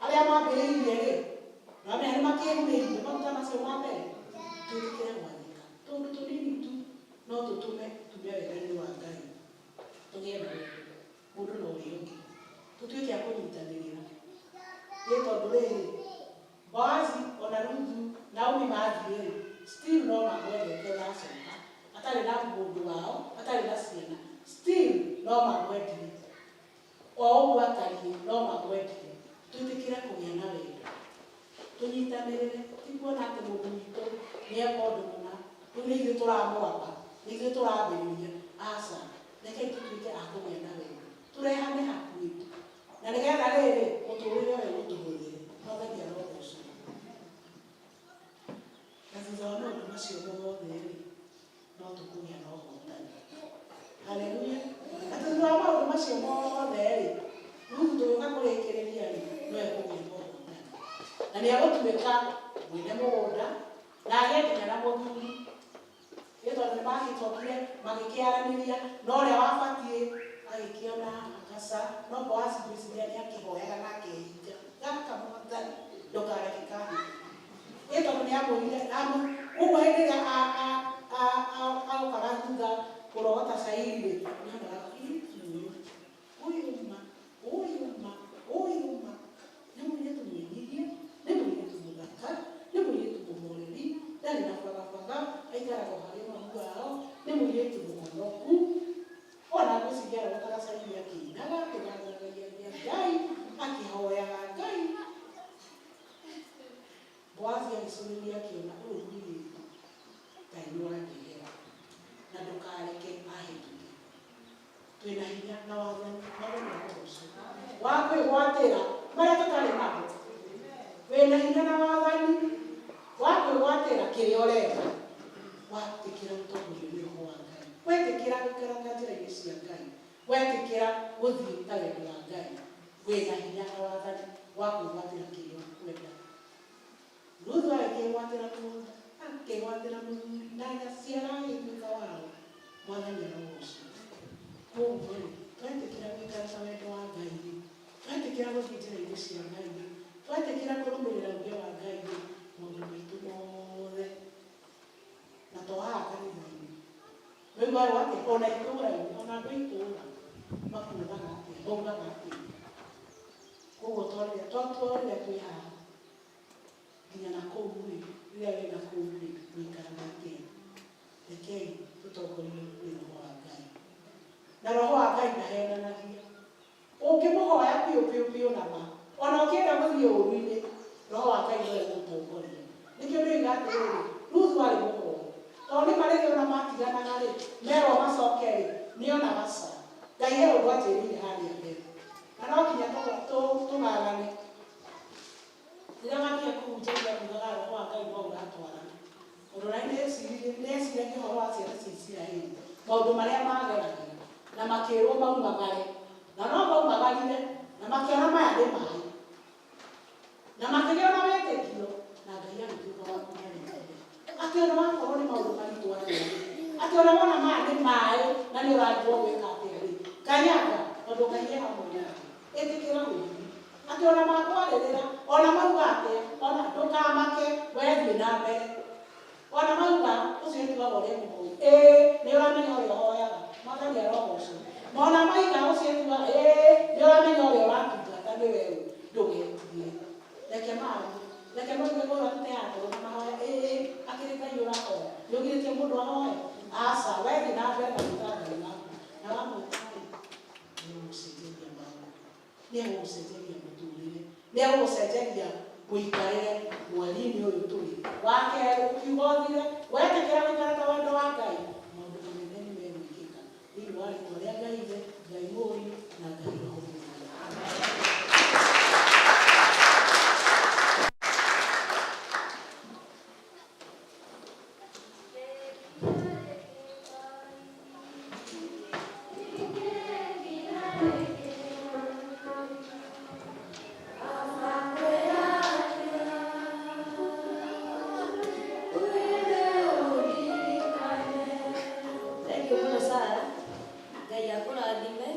Speaker 8: arĩa mambĩrĩirie rĩ, nĩwamenya nĩmakĩhurĩirie maguta macio ma mbere, twĩtĩkĩre gwathĩka. Tũũndũ tũnini tu no tũtũme tume wega-inĩ wa Ngai, tũgĩe na wendo mũndũ na ũrĩa ũngĩ, tũtuĩke a kũnyitanĩrĩra. Ĩ tondũ rĩrĩ, Boazi ona Ruthu Naomi mathiĩ-rĩ, still no mamwendete ona acoka, atarĩ na mũndũ wao, atarĩ na ciana, still no mamwendire. O ũguo atariĩ, no mamwendire. Twĩtĩkĩre kũgĩa na wendo, tũnyitanĩrĩre, ti kuona atĩ mũndũ witũ nĩ eka ũndũ mũna, rĩu nĩ ithuĩ tũramwamba, nĩ ithuĩ tũrambĩrĩria. Aca, rekei tũtuĩke a kũgĩa na wendo, tũrehane hakuhĩ, na nĩgetha rĩrĩ, mũtũrĩre ũyũ ũtũhũthĩre. Mwathani arogocwo. Na thutha wa maũndũ macio mothe-rĩ, no tũkũgĩa na ũhotani. Haleluya. Na thutha wa maũndũ macio mothe-rĩ, Ruthu tũgĩũka kũrĩkĩrĩria-rĩ, no ekũgĩa na ũhotani. Na nĩ egũtuĩka mwene mũgũnda, na agĩe nginya na mũthuri. Ĩ tondũ nĩ magĩcokire magĩkĩaranĩria na ũrĩa wabatiĩ agĩkĩona akaca, no Boazi ngwĩciria nĩ akĩhoyaga na akehinga, gaka Mwathani ndũkareke kahĩtũke. Ĩ tondũ nĩ amwĩrire, koguo hĩndĩ ĩrĩa aũkaga thutha kũrogota cairi-rĩ, nĩ onaga mũirĩtu ũyũ, ũyũ ma, ũyũ ma, ũyũ ma, nĩ mũirĩtu mwĩnyihia, nĩ mũirĩtu mũthaka, nĩ mũirĩtu mũhoreri, ndarĩ na bagabaga, aikaraga o harĩ mamu wao, nĩ mũirĩtu mũhonoku. Ona ngwĩciria arogotaga cairi akĩinaga, akĩgathangagia Ngai, akĩhoyaga Ngai. Boazi agĩcũthĩrĩria akĩona ũyũ mũirĩtu Ngai nĩ wandehera, na ndũkareke ahĩtũke. Twĩna hinya na wathani, Mwathani arogocwo, wa kwĩgwatĩra marĩa tũtarĩ namo. Wĩna hinya na wathani wa kwĩgwatĩra kĩrĩa ũrenda, watĩkĩra gũtongorio nĩ Roho wa Ngai, wetĩkĩra gũikara ta njĩra-inĩ cia Ngai, wetĩkĩra gũthiĩ ta wendo wa Ngai, wĩna hinya na wathani wa kwĩgwatĩra kĩrĩa ũkwenda. Ruthu agĩkĩĩgwatĩra mũgũnda, akĩĩgwatĩra mũthuri, na nyaciara agĩtuĩka wao. Mwathani arogocwo. Kwoguo-rĩ, twetĩkĩra gũikara ta wendo wa Ngai-rĩ, twetĩkĩra gũthiĩ njĩra-inĩ cia Ngai-rĩ, twetĩkĩra kũrũmĩrĩra uge wa Ngai-rĩ, maũndũ maitũ mothe, na to haha kanitha-inĩ, nĩũiguaga atĩa? Ona itũũra-inĩ, ona andũ a itũũra makuonaga atĩa, maugaga atĩa? Kwoguo twatua rĩrĩa twĩ haha, nginya na kũu-rĩ, rĩrĩa wĩ na kũu-rĩ, ũikaraga atĩa? Rekei tũtongorio nĩ Roho wa Ngai. Na Roho wa Ngai ndahenanagia. Ũngĩmũhoya biũ biũ biũ na ma, ona ũkĩenda gũthiĩ ũũru-inĩ, Roho wa Ngai no egũgũtongoria. Nĩkĩo ndĩroiga atĩrĩrĩ, Ruthu arĩ mũhoi. Tondũ nĩ ma rĩrĩa ona matiganaga-rĩ, merwo macoke-rĩ, nĩonaga ca. Ngai he ũndũ anjĩrĩire harĩa mbere. Na no nginya tũgagane. Rĩrĩa wakinya kũhunjagia ugaga Roho wa Ngai no ũratwarana. Tondũ ona niĩ ndeciragia ũhoro wa ciana cia Isiraeli, maũndũ marĩa mageragĩra, na makĩrwo maumagare, na no maumagarire, na makĩona maya nĩ maĩ, na makĩgĩa na wĩtĩkio, na Ngai agĩtuĩka wa kũmarekereria. Atĩ ona wakorwo nĩ maũndũ maritũ atĩa-rĩ, atĩ ona wona maya nĩ maĩ na nĩ ũrarigwo gwĩka atĩa-rĩ, kanyaga, tondũ Ngai e hamwe nawe. Ĩtĩkĩra gũthiĩ. Atĩ ona makwarĩrĩra, ona mauga atĩa, Ona ndũkamake, we thiĩ na mbere. Ona mauga ũcio ĩtuaga ũrĩa mũhoi. Ĩĩ, nĩ ũramenya ũrĩa ũhoyaga. Mwathani arogocwo. Mona maiga ũcio ĩtuaga, ĩĩ, nĩ ũramenya ũrĩa ũratungata nĩwe ũ. Ndũgetigĩre. Reke marie. Reke moige ũyũ atũteaga toro na mahoya. Ĩĩ, akĩrĩ Ngai ũrahoya. Nĩ ũgirĩtie mũndũ ahoe? Aca, we thiĩ na mbere na gwĩta Ngai waku. Na wamwĩta-rĩ, nĩ egũgũcenjeria maũndũ. Nĩ egũgũcenjeria mũtũrĩre. Nĩ egũgũcenjeria mũikarĩre mweri-inĩ ũyũ tũrĩ. Wa kerĩ, ũkiuga ũthire, wetĩkĩra gũikara ta wendo wa Ngai, maũndũ manene nĩ megwĩkĩka. Thĩinĩ wa rĩtwa rĩa Ngai Ithe, Ngai Mũriũ, na Ngai Roho Mũtheru.
Speaker 1: Thank you mũno Sara. Ngai akũrathime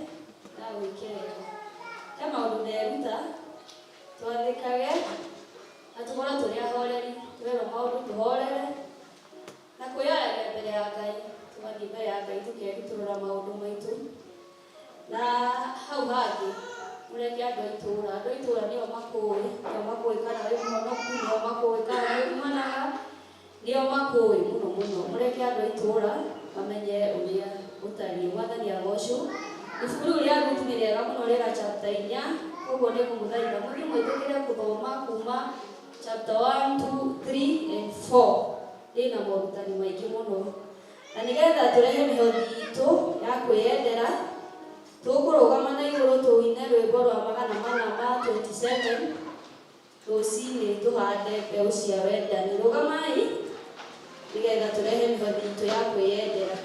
Speaker 1: na agwĩke wega. He maũndũ nderuta, twathĩkage na tũkorwo tũrĩ ahoreri, twerwo maũndũ tũhorere na kwĩyaragia mbere ya Ngai, tũgathiĩ mbere ya Ngai tũkerutũrũra maũndũ maitũ. Na hau hangĩ mũreke andũ a itũũra, andũ a itũũra nĩo makũĩ, nĩo makũĩ kana wĩ mũhonoku, nĩo makũĩ kana wĩ umanaga, nĩo makũĩ mũno mũno. Mũreke andũ a itũũra mamenye ũrĩa ũtariĩ. Mwathani agocwo. Ibuku rĩu rĩa Ruthu nĩ rĩega mũno rĩna chapter 4, koguo nĩ ngũmũthaitha mũthiĩ mwĩtĩkĩre gũthoma kuma chapter 1, 2, 3 and 4. Rĩna morutani maingĩ mũno. Na nĩgetha tũrehe mĩhothi itũ ya kwĩyendera, tũkũrũgama na igũrũ tũine rwĩmbo rwa 427 rũcinĩ tũhande mbeũ cia wendani. Rũgamai nĩgetha tũrehe mĩhothi itũ ya kwĩyendera.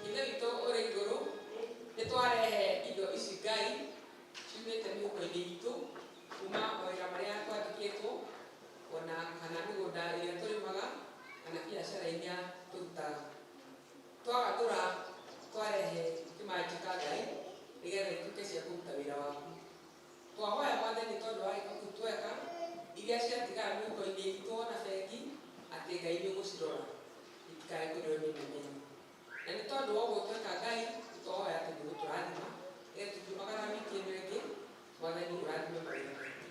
Speaker 2: Ithe witũ ũrĩ igũrũ, nĩ twarehe indo ici Ngai ciumĩte mĩhuko-inĩ itũ kuma mawĩra marĩa twandĩkĩtwo ona kana mĩgũnda ĩrĩa tũrĩmaga kana biacara iria tũrutaga. Twagatũra twarehe kĩmanjĩka Ngai nĩgetha ituĩke cia kũruta wĩra waku. Twahoya Mwathani tondũ wa gĩko kĩu tweka iria ciatigara mĩhuko-inĩ itũ ona bengi atĩ Ngai nĩ ũgũcirora itikae kũrĩo nĩ memenyi. Na nĩ tondũ wa ũguo tweka Ngai twahoya atĩ nĩ ũgũtũrathima nĩgetha tũkiumagara wiki ĩno ĩngĩ Mwathani ũrathime mawĩra maitũ.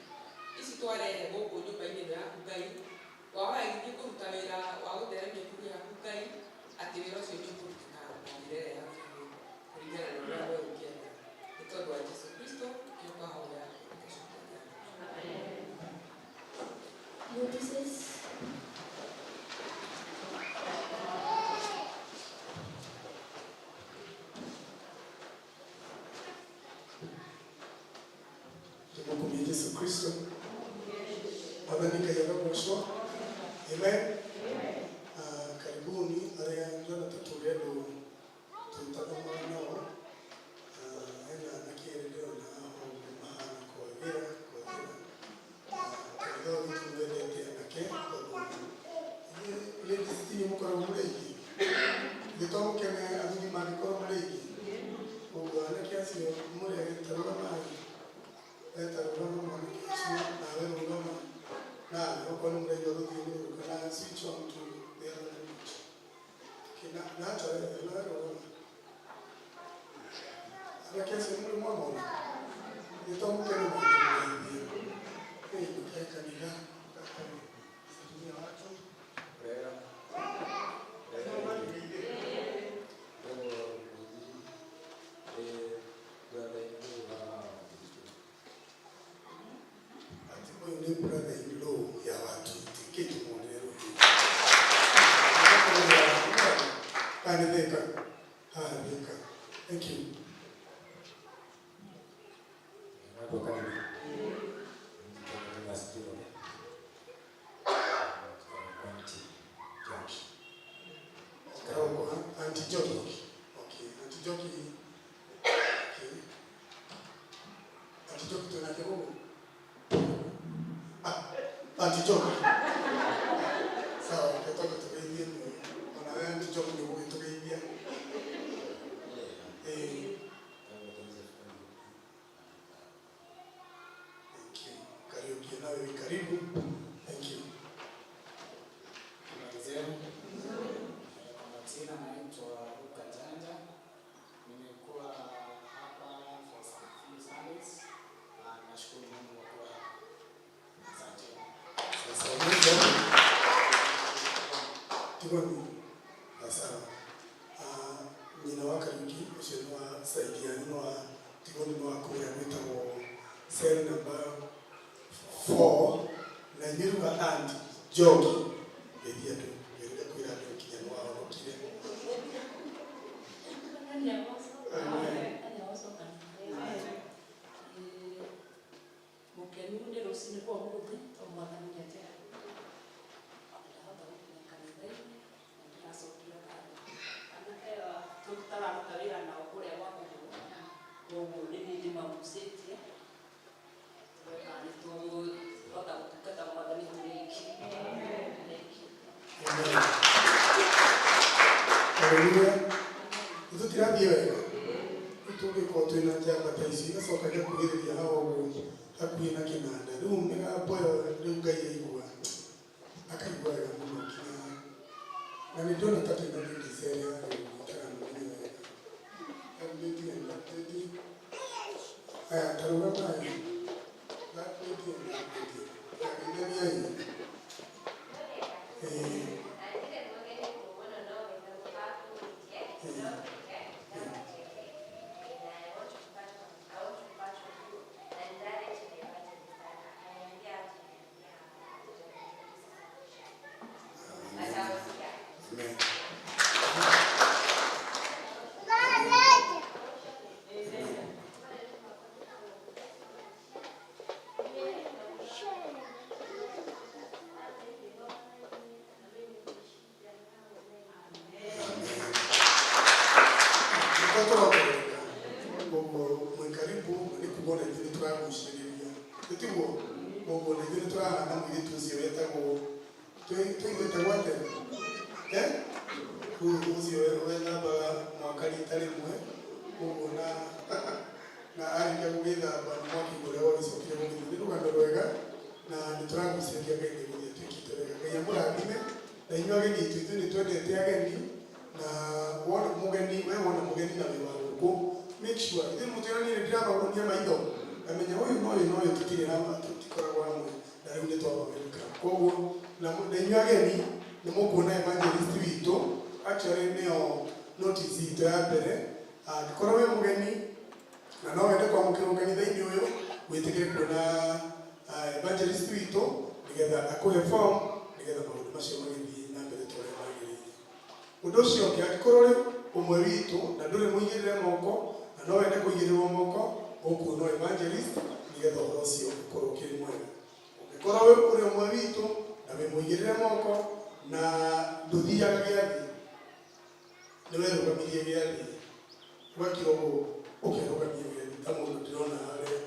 Speaker 2: Ici twarehe gũkũ nyũmba-inĩ ĩno yaku Ngai, twahoya gĩthiĩ kũruta wĩra wa gũtheremia kiugo gĩaku Ngai atĩ wĩra ũcio nĩ ũkũrutĩka na njĩra ĩrĩa yagĩrĩire kũringana na ũrĩa we ũngĩenda. Nĩ tondũ wa Jesũ Kristo nĩkĩo twahoya tũgacokia ngatho.
Speaker 1: Notices.
Speaker 3: Kristo. Mwathani Ngai arogocwo. Amen. Karibuni arĩa ndĩrona ta tũrĩ andũ tũtathomaga nao. Hena anake erĩ ndĩrona haha ũguo mahana kwagĩra kwagĩra. Kanitha ũyũ witũ nĩ wendete anake tondũ inyuĩ ladies ti inyuĩ mũkoragwo mũrĩ aingĩ. Ithuĩ to mũkene athuri mangĩkorwo marĩ aingĩ. Ũguo anake acio mũrĩ ta rũgamai. We ta rũgama mwanake ũcio nawe rũgama nawe okorwo nĩ mũraigua rũthiomi rũrũ kana switch on to the other language. Okay, na nawe nawe rũgama. Anake acio nĩ mũrĩ mwamona? Nĩ to mũkene mangĩmũgeithia. Ĩĩ mũkae kanitha atumia watu.
Speaker 9: Wega. Ndĩgwo Mũithi, ndĩ brother-in-law wa Watuiti.
Speaker 3: Ati ũyũ nĩ brother in law ya Watuiti kĩtũmũrĩre rũhĩ. Haha nĩ Thĩka. Haha Thĩka. Thank you.
Speaker 9: Wega kanitha. Njĩtagwo Evans Njoroge. Njikaraga kwa Aunty Njoki.
Speaker 3: Karoko, Aunty Njoki. Okay, Aunty Njoki. Okay. Aunty Njoki twĩnake gũkũ? Ah, Aunty Njoki. Sawa, reke twambe tũgeithie nĩ ona we Aunty Njoki nĩ ũgũgĩtũgeithia. Ĩĩ.
Speaker 9: Njĩtagwo Joseph Kariuki.
Speaker 3: Thank you. Kariuki nawe wĩ karibu. Thank you.
Speaker 10: Habari zenu. Kwa majina naitwa Luka Janja. Nimekuwa hapa for some few Sundays. Na nashukuru Mungu kwa kuwa hapa. Asante.
Speaker 3: Sasa mwisho Tigoni. Sawa. Nyina wa Kariuki ũcio nĩ wa side ya nĩ wa Tigoni nĩ wa kũrĩa gwĩtagwo cell number 4 na inyuĩ rĩu Aunty Njoki geithia andũ geria kwĩra andũ nginya nĩ wahonokire. Amen.
Speaker 11: Mũkenu nĩ rũcinĩ rwa ũmũthĩ tondũ Mwathani nĩ atĩra ndahota gũkinya kanitha-inĩ na ndĩracokia ngatho. Anake aya tũtararuta wĩra nao kũrĩa gwa kũgũrũ, koguo nĩ niĩ ndĩmagucĩtie tũgeka nĩ tũhota gũtungata Mwathani tũrĩ aingĩ. Thank you.
Speaker 3: Amen. Hallelujah. Nĩ tũtirathiĩ wega. Rĩu tũngĩkorwo twĩna njamba ta ici igacoka igakuhĩrĩria haha ũguo hakuhĩ na kĩnanda rĩu mĩgambo ĩyo rĩu Ngai aigua akaigua wega mũno nginya na nĩ ndĩrona ta twĩna ladies erĩ harĩa ũguo itaramenya wega. That lady and that lady. Aya, ta rũgamai. That lady and that lady. Geithaniai. Ĩĩ. Ĩĩ. Amen. Nĩkĩo tũrongerereka koguo mwĩ karibu na nĩ kuga ona ithuĩ nĩ tũragucĩrĩria tĩtiguo koguo na ithuĩ nĩ tũrahana mũirĩtu ũcio wetagwo tũigwĩtagwo atĩa eh Rĩu ũcio wethambaga mwaka rita rĩmwe koguo na na arĩkia gũgĩthamba nĩ mwaki ũrĩa wagĩcokire gũgĩthiĩ. Nĩ rũgano rwega na nĩ tũragucĩrĩria Ngai nĩ gũthiĩ twĩkĩte wega. Ngai amũrathime na inyuĩ ageni aitũ ithuĩ nĩ twendete ageni na wona mũgeni we wona mũgeni na wĩ wa gũkũ make sure ithuĩ mũtwĩra niĩ nĩ ndĩramagunia maitho ngamenya ũyũ na ũyũ na ũyũ tũtirĩ hamwe tũtikoragwo hamwe na rĩu nĩ twaba welcome koguo na na inyuĩ ageni nĩ mũkuona evangelist witũ actually nĩyo notice itũ ya mbere angĩkorwo wĩ mũgeni na no wende kwamũkĩrwo kanitha-inĩ ũyũ wĩtĩkĩre kuona evangelist witũ nĩgetha akũhe form nĩgetha maũndũ macio magĩthiĩ na mbere ta ũrĩa magĩrĩire. Ũndũ ũcio ũngĩ angĩkorwo rĩ ũmwe witũ na ndũrĩ mũigĩrĩre moko na no wende kũigĩrĩrwo moko ũkuona evangelist nĩ Nĩgetha ũhoro ũcio ũkorwo ũkĩrĩ mwega. Ũngĩkorwo wĩ ũrĩ ũmwe witũ na wĩ mũigĩrĩre moko na ndũthiaga gĩathĩ, nĩ werũgamirie gĩathĩ, ũgakira ũguo ũkerũgamia gĩathĩ ta mũndũ ndĩrona harĩa,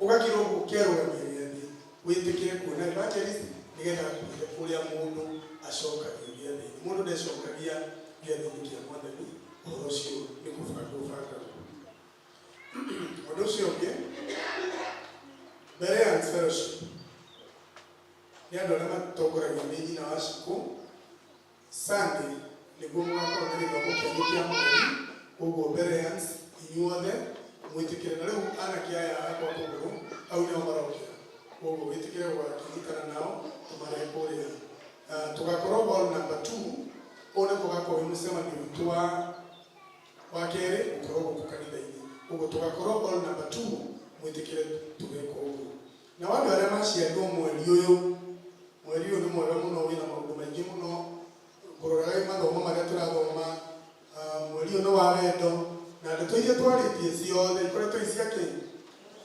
Speaker 3: ũgakira ũguo ũkerũgamia gĩathĩ, wĩtĩkĩre kuona evangelist nĩgetha akwĩre ũrĩa mũndũ acokagio gĩathĩ-inĩ. Mũndũ ndecokagia gĩathĩ-inĩ kĩa Mwathani, ũhoro ũcio nĩ kũbanga ũbangagwo. Ũndũ ũcio ũngĩ, Bereans Fellowship nĩ andũ arĩa matongoragio nĩ nyina wa Shikũ. Sunday nĩguo mũgakorwo na gĩthomo kĩanyu kĩa mweri, koguo Bereans inyuothe mwĩtĩkĩre. Na rĩu anake aya akwa kũgũrũ hau nĩho marokĩra, koguo wĩtĩkĩre gũgakĩnyitana nao tũmarehe kũrĩa. Tũgakorwo hall number 2, ũũ nĩguo ũgakorwo wĩ mũcemanio witũ wa kerĩ gũkorwo gũkũ kanitha-inĩ. Koguo tũgakorwo hall number 2, mwĩtĩkĩre tũgeka ũguo. Na andũ arĩa maciarirwo mweri ũyũ, mweri ũyũ nĩ mwega mũno, wĩna maũndũ maingĩ mũno. Ngũroraga mathomo marĩa tũrathoma, mweri ũyũ nĩ wa wendo, na ndeto iria twarĩtie ciothe ikoretwo i cia kĩ?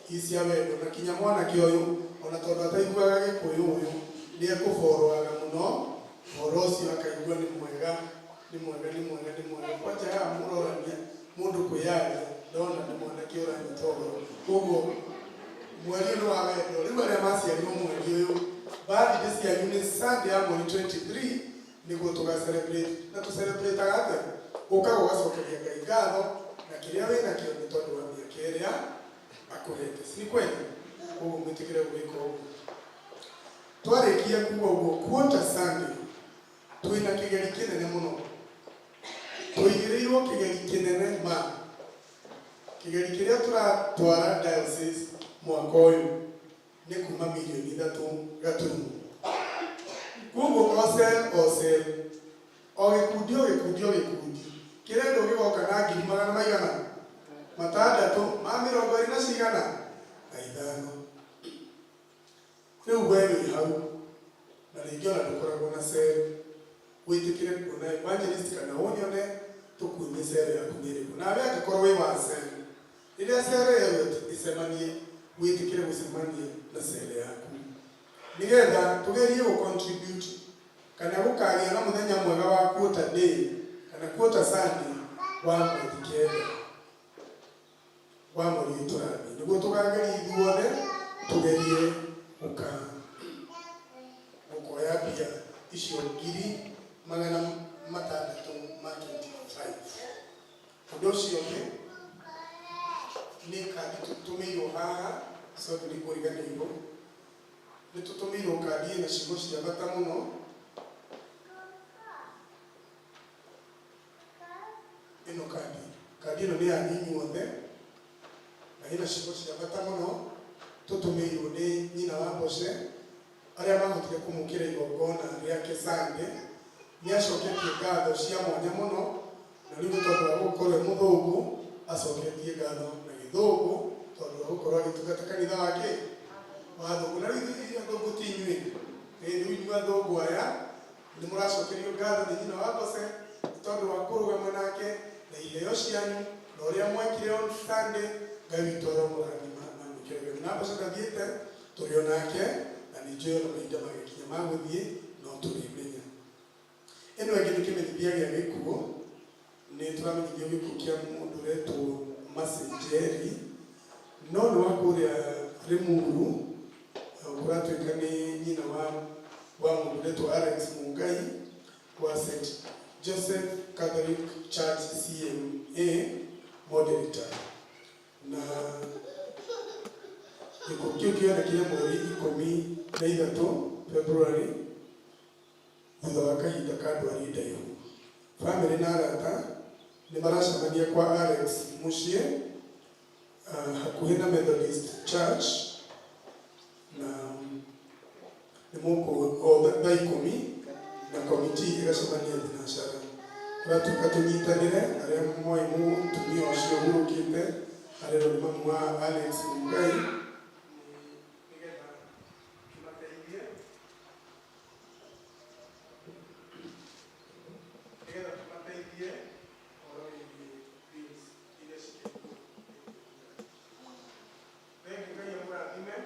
Speaker 3: I cia wendo. Na kinya mwanake ũyũ ona tondũ ataiguaga Gĩkũyũ ũyũ nĩ ekũboroaga mũno ũhoro ũcio, akaigua nĩ mwega, nĩ mwega, nĩ mwega, nĩ mwega. Kwanja haha mũrorania mũndũ kwĩyaria, ndona nĩ mwanake ũranyita ũhoro. Koguo mweri ũyũ nĩ wa wendo. Rĩu arĩa maciarirwo mweri ũyũ, birthday cianyu nĩ Sunday ya mweri 23, nĩguo tũga celebrate. Na tũ celebrate atĩa? Ũkaga ũgacokeria Ngai ngatho na kĩrĩa wĩnakĩo nĩ tondũ wa mĩaka ĩrĩa akũhete, si kweli? Koguo mwĩtĩkĩre gwĩka ũguo. Twarĩkia kuga ũguo, quarter Sunday twĩna kĩgeri kĩnene mũno, tũigĩrĩirwo kĩgeri kĩnene ma kĩgeri kĩrĩa tũratwara diocese mwaka ũyũ nĩ kuma 3.3 mirioni. Koguo o cell, o cell, o gĩkundi, o gĩkundi, o gĩkundi kĩrendwo gĩgoka na ngiri magana maigana matandatũ ma mĩrongo ĩrĩ na cigana na ithano. Rĩu we wĩ hau na rĩngĩ ona ndũkoragwo na cell, wĩtĩkĩre kuona evangelist kana ũnyone tũkuonie cell yaku nĩ ĩrĩkũ. Nawe angĩkorwo wĩ wa cell, rĩrĩa cell ĩyo ĩcemanie, wĩtĩkĩre gũcemania na cell yaku nĩgetha tũgerie gũ contribute kana gũkagĩa na mũthenya mwega wa quarter day kana quarter Sunday wa mweri 9 wa mweri ũyũ tũrathiĩ, nĩguo tũkageria ithuothe tũgerie gũkoya mbia icio 625,000. Ũndũ ũcio ũngĩ nĩ kandi tũtũmĩirwo haha, sorry nĩ kũriganĩirwo, nĩ tũtũmĩirwo kandi ĩna ciugo cia bata mũno. Ĩno kandi ĩno nĩ yanyu inyuothe na ĩna ciugo cia bata mũno tũtũmĩirwo nĩ nyina wa Mboce arĩa mahotire kũmũkĩra igongona rĩake Sunday. Nĩ acoketie ngatho cia mwanya mũno, na rĩu nĩ tondũ wa gũkorwo e mũthũngũ, acoketie ngatho na gĩthũngũ tondũ wa gũkorwo agĩtungata kanitha wake wa thũngũ. Na rĩu ithuĩ athũngũ ti inyuĩ, ĩ rĩu inyuĩ athũngũ aya nĩ mũracokerio ngatho nĩ nyina wa Mboce nĩ tondũ wa kũrũgama nake na iheo cianyu na ũrĩa mwekire on Sunday. Ngai witũ aromũrathima na mwĩkĩre wega. Nyina wa Mboce ndathiĩte, tũrĩ o nake na nĩ njũĩ ona mahinda magĩkinya ma gũthiĩ no tũrĩmenya. Ĩno ĩngĩ nĩ kĩmenyithia gĩa gĩkuũ. Nĩ tũramenyithio gĩkuũ kĩa mũndũ ũretwo Mercy Njeri, no nĩ wa kũrĩa Limuru, kũratuĩka nĩ nyina wa mũndũ ũretwo Alex Mungai wa St Joseph Catholic Church CMA moderator, na gĩkuũ kĩu kĩonekire mweri 13 February thutha wa kahinda ka ndwari ndaihu. Famĩlĩ na arata nĩ maracemania kwa Alex mũciĩ, hakuhĩ na Methodist Church, na nĩ mũkũ o thaa 10, na komiti ĩgacemania thinacara. Tũratuĩka tũnyitanĩre arĩa moĩ mũtumia ũcio ũhurũkĩte, arerwo nĩ mamu wa Alex Mungai, nĩgetha tũmateithie, nĩgetha tũmateithie ũhoro wĩgiĩ bills iria cikĩrĩ. Thengiũ, Ngai amũrathime.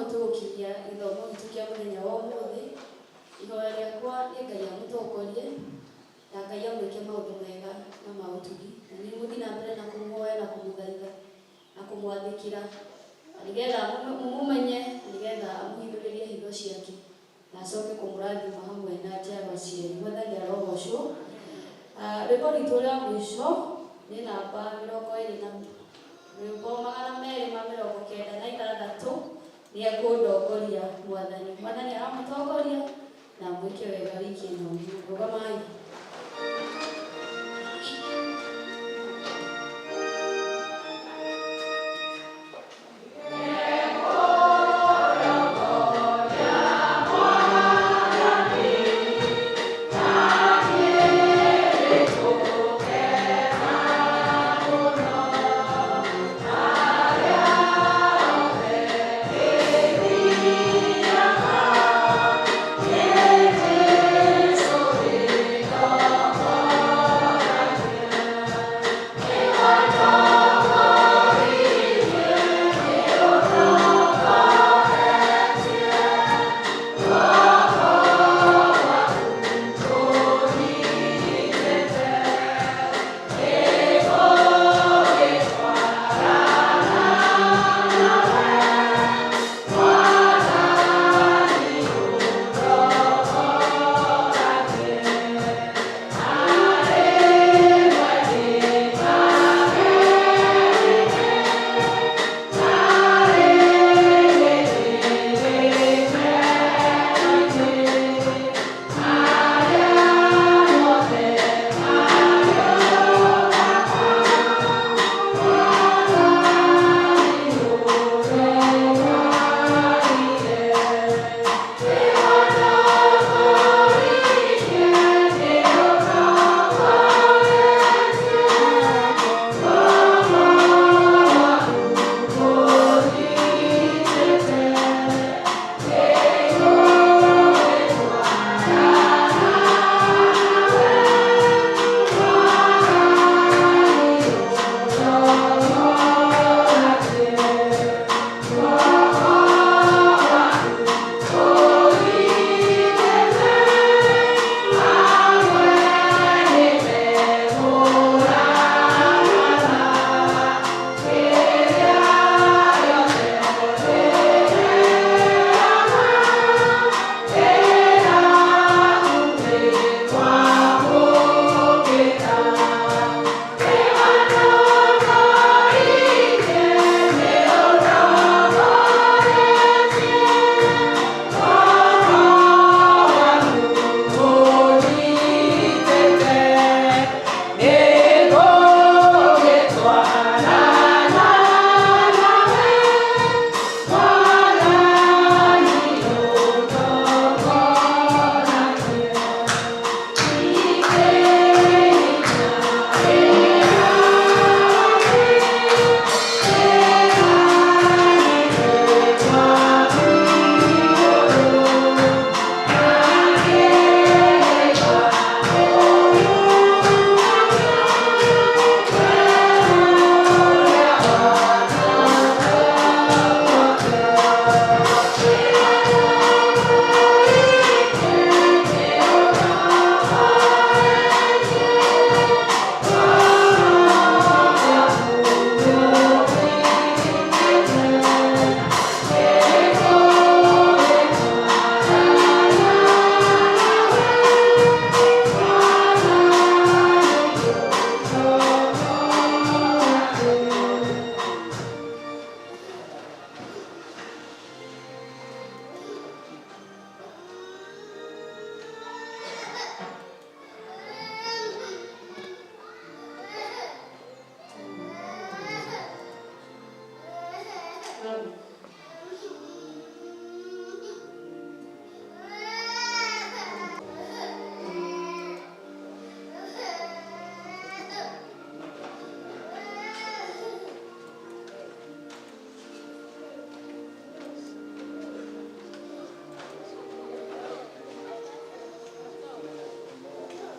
Speaker 1: noho tũgũkinyia gĩthomo gitũ kĩa mũthenya wa ũmũthĩ. Ihoya rĩakwa nĩ Ngai amũtongorie na Ngai amwĩke maũndũ mega na ma ũtugi, na nĩ mũthiĩ na mbere na kũmũhoya na kũmũthaitha na kũmwathĩkĩra, na nĩgetha mũmũmenye, na nĩgetha amũhithũrĩrie hitho ciake na acoke kũmũrathima hamwe na njiarwa cianyu. Mwathani arogocwo. Rwĩmbo rwitũ rwa mũico nĩ namba 26 na rwĩmbo 296, nĩ ekũndongoria Mwathani. Mwathani aramũtongoria na amwĩke wega wiki ĩno. Rũgamai.